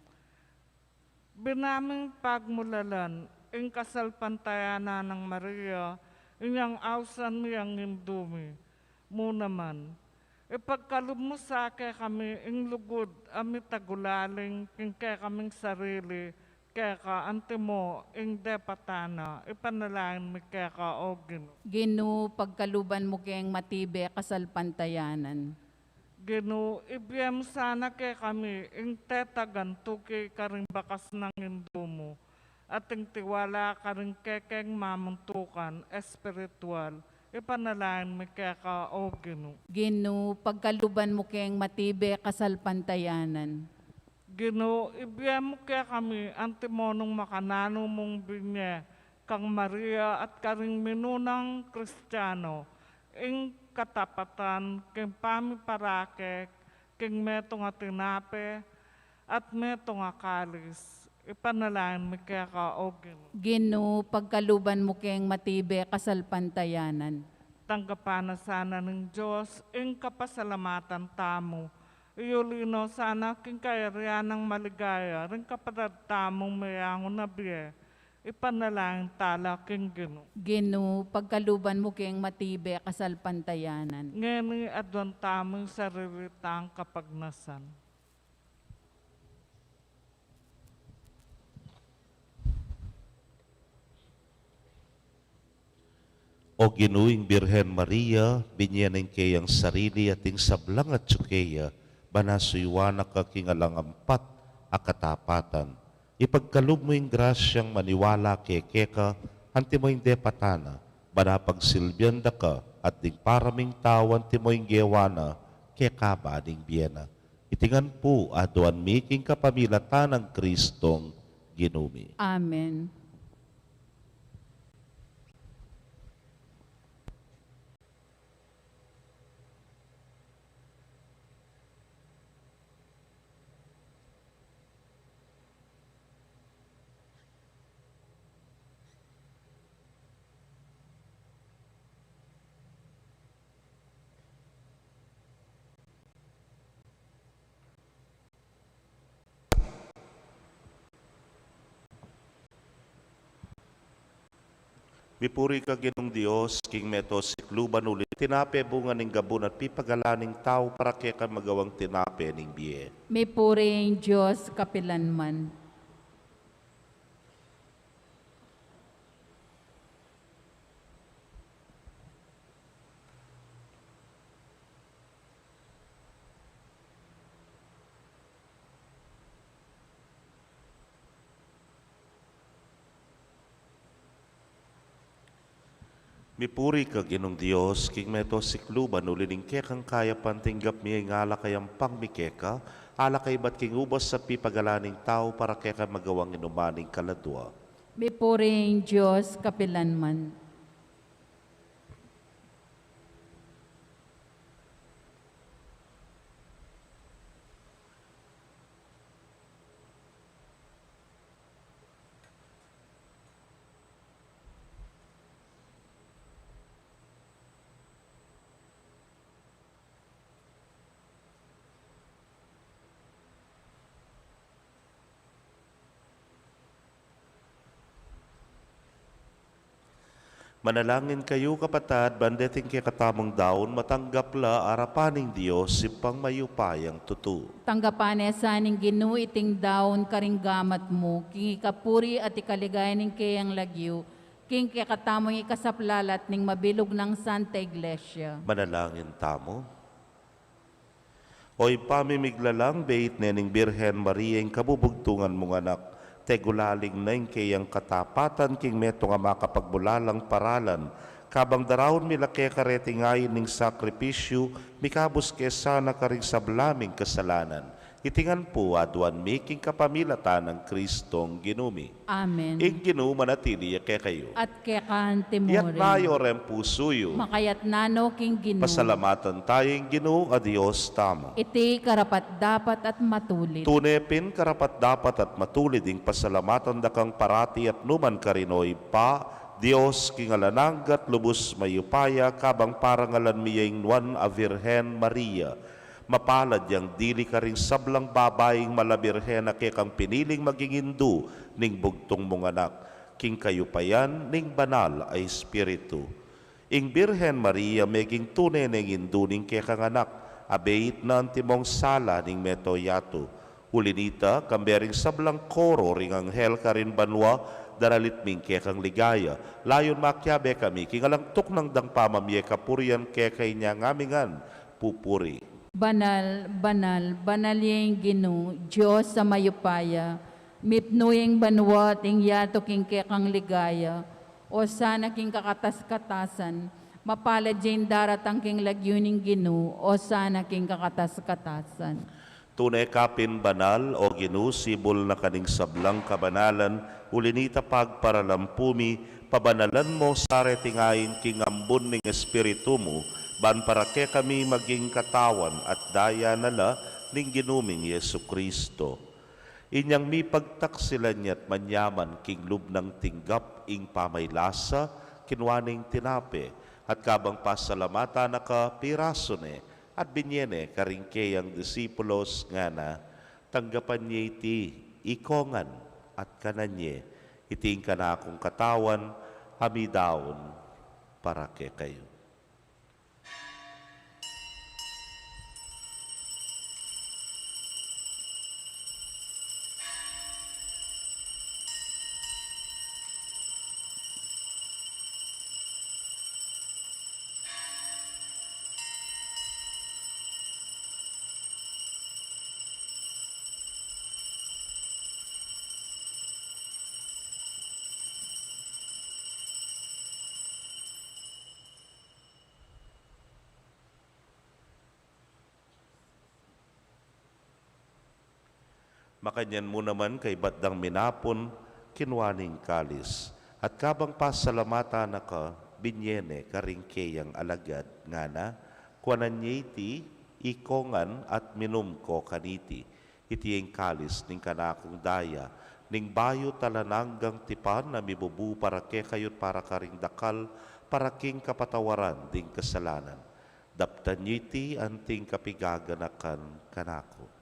Binaming pagmulalan ing kasalpantayanan nang Maria, inyang ausan mi ing Indu mi. Mu naman, ipagkalub mu sa kekami ing lugud a mitagulaling king kekaming sarili keka, antimo ing depatan na, ipanalangin mi keka, O Ginu. Ginu, pagkaluban mu keng matibe kasalpantayanan. Ginu, ibie mu sana kekami ing tetagan tuki karing bakas nang Indu mu, at ing tiwala karing kekeng mamuntukan espiritual, ipanalangin mi keka, O Ginu. Ginu, pagkaluban mu keng matibe kasalpantayanan. Ginu, ibie mu kekami antimo nung makananu mung binie kang Maria at karing minunang Kristiano, ing katapatan king pamiparake king metung a tinape at metung a kalis, ipanalangin mi keka, O Ginu. Ginu, pagkaluban mu keng matibe kasalpantayanan. Tanggapan na sana ning Dios ing kapasalamatan tamu, iyuli no sana king kayarian nang maligaya ring kapatad tamung meyangu na bie, ipanalangin tala king Ginu. Ginu, pagkaluban mu keng matibe kasalpantayanan. Ngeni aduan tamu ing sarili tang kapagnasan. O Ginu, ing Birhen Maria, binie na ing keyang sarili at ing sablang atyu keya, ban a suyuan na ka king alang ampat a katapatan. Ipagkalub mu ing grasyang maniwala ke keka, antimo ing depatan na, ban a pagsilbian da ka, at ding paraming tau antimo ing gewa na, keka ba ning bie na. Iti ngan pu aduan mi king kapamilatan nang Kristong Ginu mi. Amen. Mipuri ka, Ginung Dios, king meto sikluban, uli tinape bunga ning gabun at pipagalan ning tau, para keka magawang tinape ning bie. Mipuri ing Dios kapilanman. Mipuri ka, Ginung Dios, king meto sikluban, uli ning kekang kayapan tinggap mi ing alak a yampang mi keka, alak a ibat king ubas at pipagalan ning tau, para keka magawang inuman ning kaladua. Mipuri ing Dios kapilanman. Manalangin kayu, kapatad, ban deting kekatamung daun matanggap la arapan ning Dios, Ibpang mayupayang tutu. Tanggapan ne sa ning Ginu iting daun karing gamat mu, king ikapuri at ikaligaya ning keyang lagyu, king kekatamung ikasaplalat ning mabilug nang Santa Iglesia. Manalangin tamu. O Ibpa mi miglalang, beit ne ning Birhen Maria ing kabubugtungan mung anak, tegulaling na ing keyang katapatan king metung a makapagbulalang paralan, kabang daraun mi la keka reting ain ning sakripisyu, mikabus ke sana karing sabla ming kasalanan. Iti ngan pu aduan mi king kapamilatan nang Kristong Ginu mi. Amen. Ing Ginu manatili ya kekayu. At keka naman murin. Itas yu reng pusu yu. Makaitas no king Ginu. Pasalamatan tamu ing Ginu a Dios tamu. Iti karapat-dapat at matulid. Tune pin karapat-dapat at matulid ing pasalamatan da kang parati at nukarin man, O Ibpa, Dios king alang angga at lubus mayupaya, kabang parangalan mi ya ing Nuan a Virgen Maria. Mapalad yang dili karing sablang babaing mala Birhen a kekang piniling maging indu ning bugtung mung anak, king kayupayan ning Banal a Espiritu. Ing Birhen Maria meging tune neng indu ning kekang anak, a beit na antimong sala ning meto yatu. Uli na nita, kambe ring sablang koro ring anghel karin banua, daralit mi ing kekang ligaya. Layun makiabe kami king alang tuknang dang pamamie kapurian keka, inya ngan mi ngan pupuri. Banal, banal, banal ya ing Ginu, Dios a mayupaya. Mipnu ya ing banua at ing yatu king kekang ligaya. Osana king kakatas-katasan. Mapalad ya ing daratang king lagyu ning Ginu. Osana king kakatas-katasan. Tune ka pin banal, O Ginu, sibul na ka ning sablang kabanalan, uli na nita pagparalampu mi, pabanalan mu sa reting ain king ambun ning Espiritu mu, ban para kekami maging katawan at daya na la ning Ginu ming Jesucristo. Inyang mipagtaksilan ya at manyaman king lub nang tinggap ing pamaylasa, kinua ne ing tinape, at kabang pasalamatan na ka, pirasu ne, at binye ne karing keyang disipulos, ngana: Tanggapan ye iti, ikongan, at kanan ye, iti ing kanakung katawan, a midaun para kekayu. Makanyan mu naman, kaybat dang minapun, kinua ne ing kalis, at kabang pasalamatan na ka, binye ne karing keyang alagad, ngana: Kuanan ye iti, ikongan, at minum ko kaniti. Iti ing kalis ning kanakung daya, ning bayu at alang anggang tipan, a mibubu para kekayu't para karing dakal, para king kapatawaran ding kasalanan. Daptan ye iti anting kapigaganakan kanaku.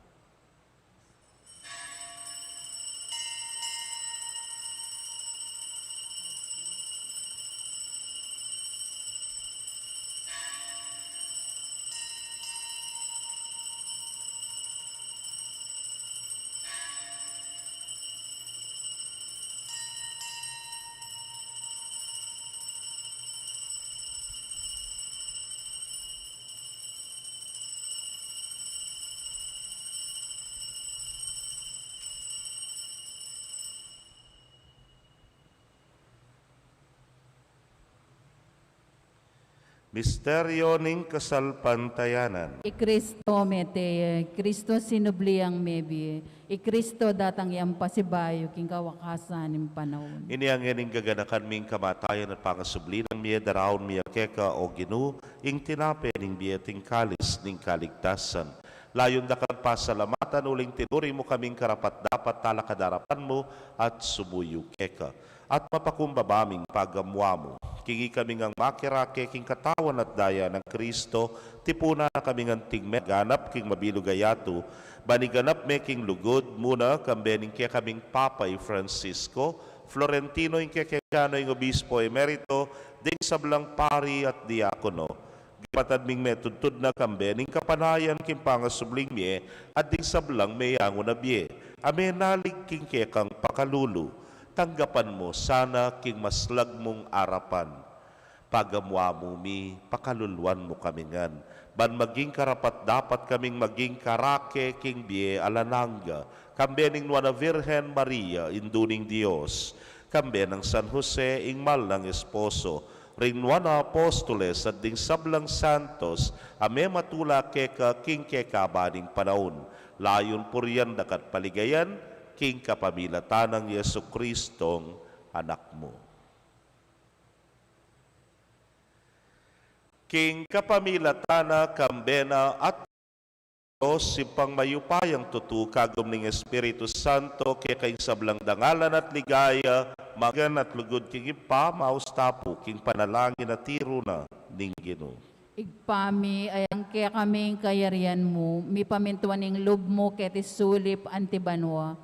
Misteryo ning kasalpantayanan. I Kristo mete ya, i Kristo sinubli yang mebie, i Kristo datang yang pasibayu king kawakasan ning panaun. Inya ngening gaganakan mi ing kamatayan at pangasubli nang mie, daraun mi keka, O Ginu, ing tinape ning bie at ing kalis ning kaligtasan. Layun da kang pasalamatan uling tinuring mu kaming karapat-dapat talakad king arapan mu at sumuyu keka. At mapakumbaba ming pagamuamu king ikami ngang makirake king katawan at daya nang Kristo, tipunan na kaming anting meganap king mabilug a yatu, ban iganap me king lugud mu na, kambe ning kekaming Papa i Francisco, Florentino ing kekeng Ciano ing Obispo Emerito, ding sablang pari at diakono, kapatad ming metudtud na kambe ning kapanayan king pangasubling mie at ding sablang meyangu na bie a menalig king kekang pakalulu. Tanggapan mu sana king maslag mung arapan. Pagamuamu mi, pakaluluan mu kami ngan, ban maging karapat-dapat kaming maging karake king bie alang angga, kambe ning Nuan a Virgen Maria, Indu ning Dios, kambe nang San Jose, ing mal nang esposo, ring nuan a apostoles at ding sablang santos a mematula keka king kekaban ning panaun, layun purian da ka at paligayan king kapamilatan nang Jesucristong Anak mu. King kapamilatan na, kambe na at Dios, Ibpang mayupayang tutu, kagum ning Espiritu Santo, keka ing sablang dangalan at ligaya, mangga at lugud king Ibpa, maus tapu king panalangin a tiru na ning Ginu. Ibpa mi, ayang kekami ing kayarian mu, mipamintuan ing lub mu keti sulip anti banua.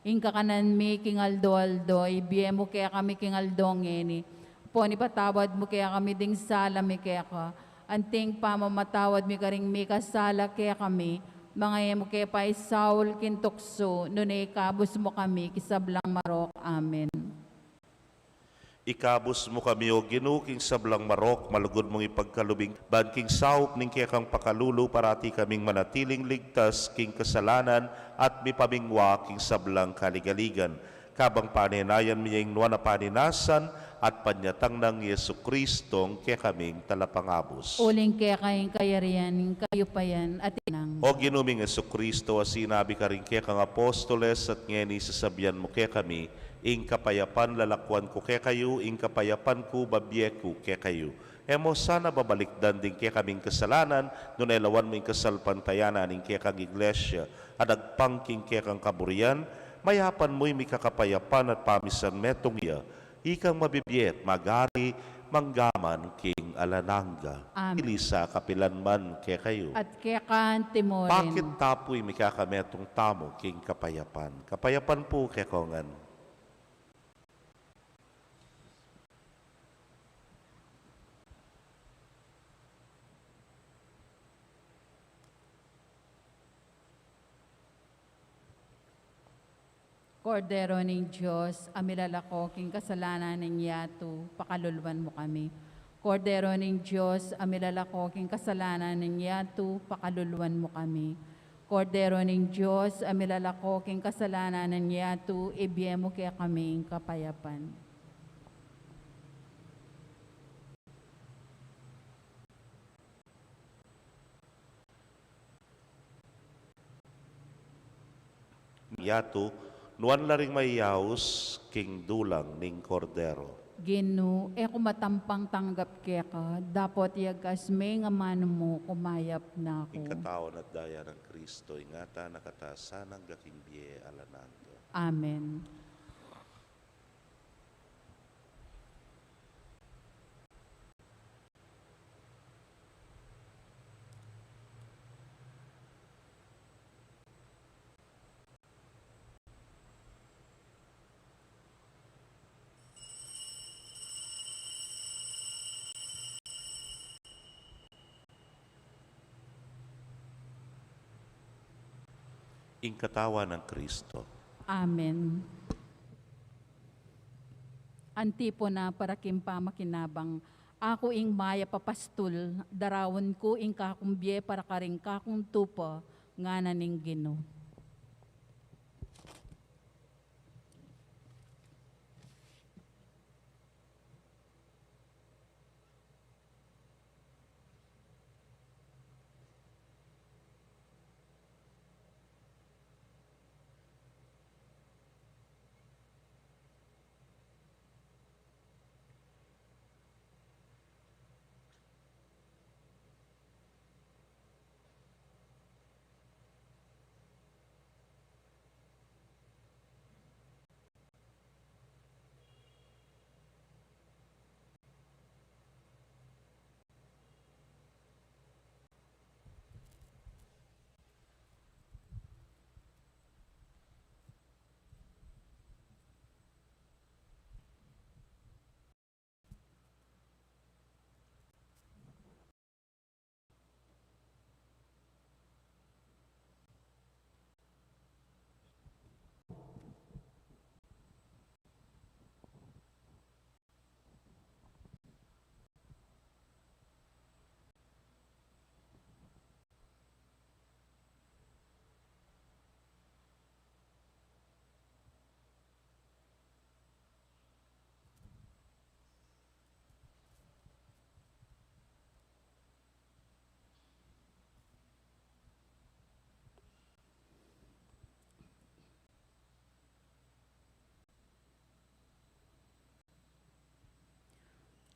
Ing kakanan mi king aldo-aldo, ibie mu kekami king aldo ngeni. Ampon ipatawad mu kekami ding sala mi keka, anting pamamatawad mi karing mikasala kekami. Manga e mu ke paisaul king tuksu, nune ikabus mu kami king sablang marok. Amen. Ikabus mu kami, O Ginu, king sablang marok, malugud mung ipagkalub ing ban king saup ning kekang pakalulu, parati kaming manatiling ligtas king kasalanan at mipamingwa king sablang kaligaligan. Kabang panenayan mi ing nuan a paninasan at panyatang nang Jesucristong kekaming Talapangabus. Uling keka ing kayarian, ing kayupayan, at ing nang. O Ginu ming Jesucristo, a sinabi karing kekang apostoles, at ngeni sasabian mu kekami, ing kapayapan lalakuan ku kekayu, ing kapayapan ku babie ku kekayu. E mu sana babalikdan ding kekaming kasalanan, nune lawan mu ing kasalpantayanan ning kekang Iglesia a dagpang king kekang kaburian, mayapan mu ing mikakapayapan at pamisan metung ya, ikang mabibie at magari mangga man king alang angga. Amen. Ilisak kapilan man kekayu. At keka anti murin. Pakit ta pu ing mikakametung tamu king kapayapan. Kapayapan pu kekongan. Kordero ning Dios, a milalako king kasalanan ning yatu, pakaluluan mu kami. Kordero ning Dios, a milalako king kasalanan ning yatu, pakaluluan mu kami. Kordero ning Dios, a milalako king kasalanan ning yatu, ibie mu kekami ing kapayapan. Yatu, nuan la ring mayaus king dulang ning Kordero. Ginu, e ku matampang tanggap keka, dapot yagas me ing amanu mu, kumayap na ku. Ing katawan at daya nang Kristo, ingatan na katamu sana angga king bie alang angga. Amen. Ing katawan nang Kristo. Amen. Antipona para king pamakinabang, aku ing mayap a pastul, daraun ku ing kakung bie para karing kakung tupa, ngana ning Ginu.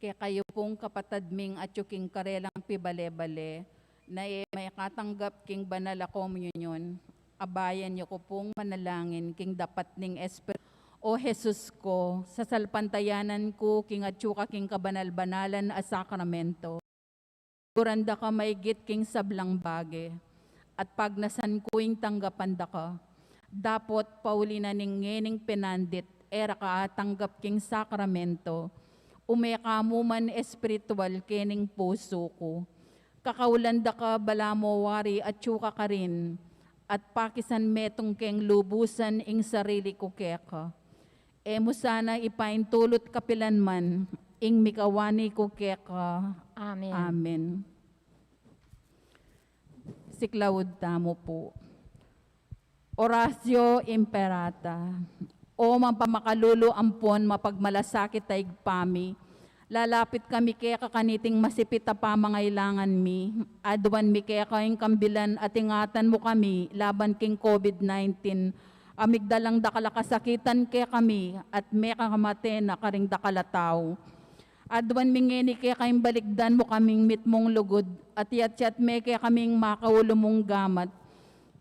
Kekayu pung kapatad ming atyu king karelang pibale-bale, na e makatanggap king banal a komunyon, abayan yu ku pung manalangin king dapat ning Espiritu. O Jesus ku, sasalpantayanan ku king atyu ka king kabanal-banalan a sakramento. Guran da ka maigit king sablang bage, at pagnasan ku ing tanggapan da ka. Dapot pauli na ning ngening penandit, e ra ka atanggap king sakramento, ume ka mu man espiritual kening pusu ku. Kakaulan da ka balamu wari atyu ka karin, at pakisan metung keng lubusan ing sarili ku keka. E mu sana ipaintulut kapilan man ing mikawani ku keka. Amen. Amen. Siklaud tamu pu. Oratio Imperata. O mapamakalulu ampon mapagmalasakit a Ibpa mi, lalapit kami keka kaniting masipit a pamangailangan mi. Aduan mi keka ing kambilan at ingatan mu kami laban king COVID nineteen. A migdalang dakal a kasakitan kekami at mekakamate na karing dakal a tau. Aduan mi ngeni keka ing balikdan mu kaming mitmung lugud, at iyatyat me kekaming makaulu mung gamat.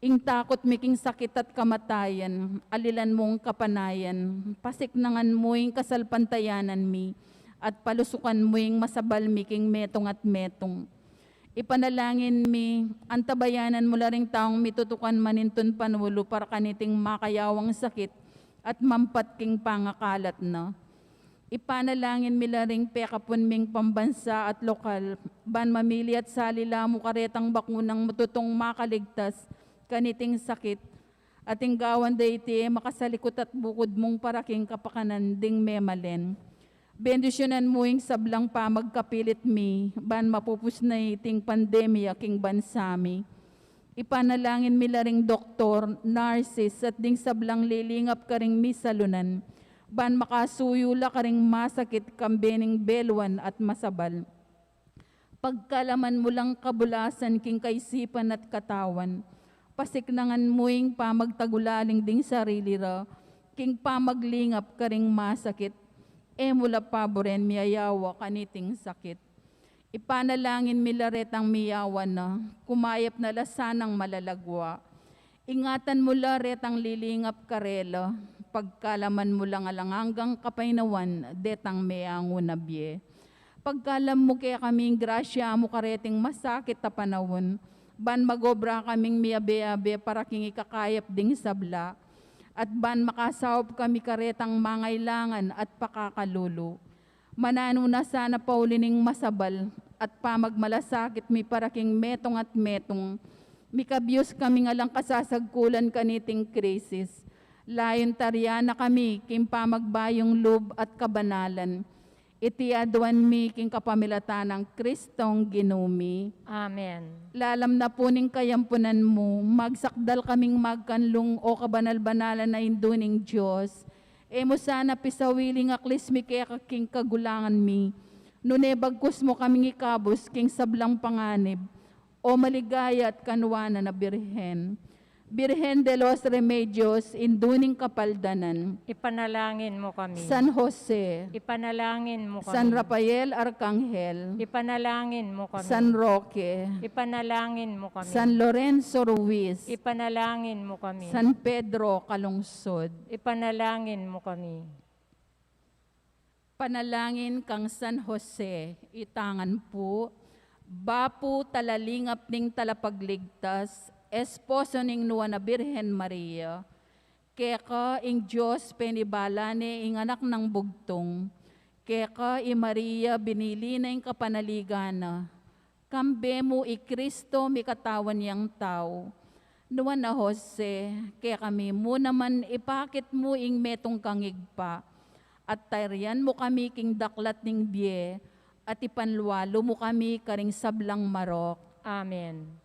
Ing takut mi king sakit at kamatayan, alilan mung kapanayan, pasiknangan mu ing kasalpantayanan mi, at palusukan mu ing masabal mi king metung at metung. Ipanalangin mi, antabayanan mu la ring taung mitutukan manintun panulu para kaniting makayawang sakit at mampat king pangakalat na. Ipanalangin mi la ring pekapun ming pambansa at lokal, ban mamili at salila mu karetang bakunang mututung makaligtas kaniting sakit, at ing gawan da iti e makasalikut at bukud mung para king kapakanan ding memalen. Bendisyunan mu ing sablang pamagkapilit mi, ban mapupus na iting pandemya king bansa mi. Ipanalangin mi la ring doktor, nurses, at ding sablang lilingap karing misalunan, ban makasuyu la karing masakit kambe ning beluan at masabal. Pagkalaman mu lang kabulasan king kaisipan at katawan, pasiknangan mu ing pamagtagulaling ding sarili ra, king pamaglingap karing masakit, e mu la paburen miyayawa kaniting sakit. Ipanalangin mi la retang miyawa na, kumayap na la sanang malalagwa. Ingatan mu la retang lilingap karela, pagkalaman mu lang alang anggang kapaynawan detang meangu na bie. Pagkalam mu kekaming grasya mu kareting masakit a panaun, ban magobra kaming miyabe-abe para king ikakayap ding sabla, at ban makasaup kami karetang mangailangan at pakakalulu. Mananu na sana pauli ning masabal at pamagmalasakit mi para king metung at metung, mikabius kaming alang kasasagkulan kaniting krisis. Layun tarian na kami king pamagbayung lub at kabanalan. Iti aduan mi king kapamilatan nang Kristong Ginu mi. Amen. Lalam na pu ning kayampunan mu, magsakdal kaming magkanlung, o kabanal-banalan a Indu ning Dios. E mu sana pisawili ing aklis mi keka king kagulangan mi, nune bagkus mu kaming ikabus king sablang panganib, o maligaya at kanuanan a Birhen. Birhen de los Remedios, Indu ning Kapaldanan. Ipanalangin mu kami. San Jose. Ipanalangin mu kami. San Rafael Arkanghel. Ipanalangin mu kami. San Roque. Ipanalangin mu kami. San Lorenzo Ruiz. Ipanalangin mu kami. San Pedro Calungsod. Ipanalangin mu kami. Panalangin kang San Jose, itangan pu. Bapu talalingap ning Talapagligtas, esposo ning Nuan a Birhen Maria, keka ing Dios penibala ne ing Anak nang Bugtung, keka i Maria binili na ing kapanaligan na, kambe mu i Kristo mikatawan yang tau. Nuan a Jose, kekami mu naman ipakit mu ing metung kang Ibpa, at tarian mu kami king daklat ning bie, at ipanlualu mu kami karing sablang marok. Amen.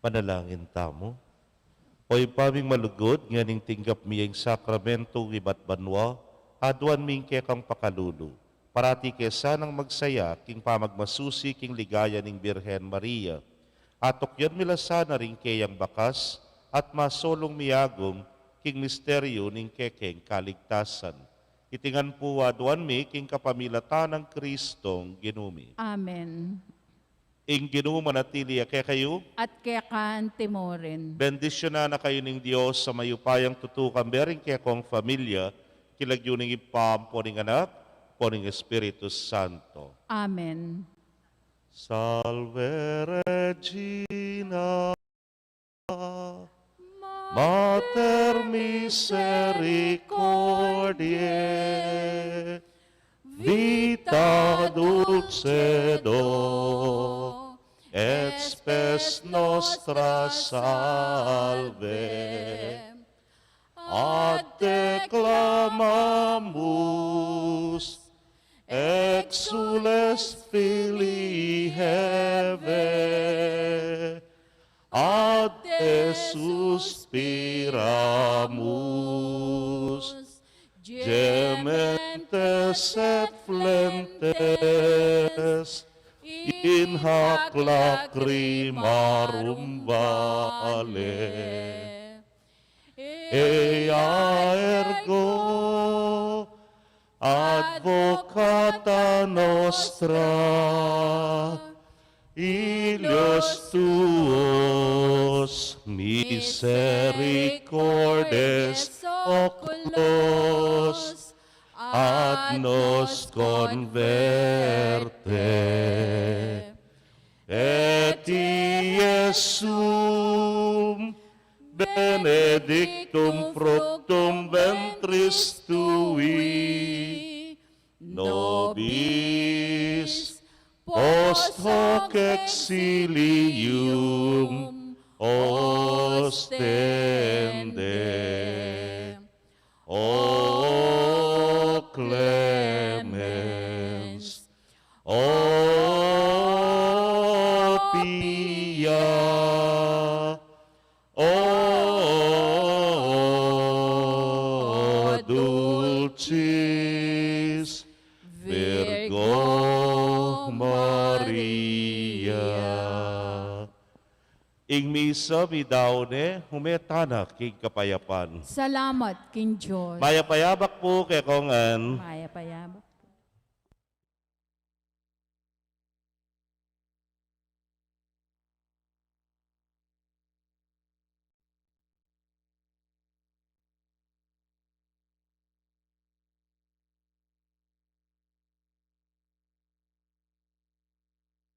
Panalangin tamu. O Ibpa ming malugud, ngening tinggap mi ing sakramento ibat banua, aduan mi ing kekang pakalulu. Parati ke sanang magsaya king pamagmasusi king ligaya ning Birhen Maria. Atukyan mi la sana ring keyang bakas, at masulung mi agung king misteryu ning kekeng kaligtasan. Iti ngan pu aduan mi king kapamilatan nang Kristong Ginu mi. Amen. Ing Ginu manatili ya kekayu. At keka naman murin. Bendisyunan na kayu ning Dios a mayupayang tutu, kambe ring kekong familia, king lagyu ning Ibpa, ampo ning Anak, ampo ning Espiritu Santo. Amen. Salve Regina, Mater misericordiae, vita dulcedo et spes nostra salve. Ad te clamamus, exsules filii Hevae, ad te suspiramus, gementes et flentes in hac lacrimarum vale. Ea ergo advocata nostra, illos tuos misericordes oculos, ad nos converte. Et Iesum benedictum fructum ventris tui, nobis post hoc exilium ostende. O clemens, o pia, o dulcis Virgo Maria. Ing misa midaun ne, ume tana king kapayapan. Salamat king Dios. Mayap a yabak pu kekongan. Mayap a yabak.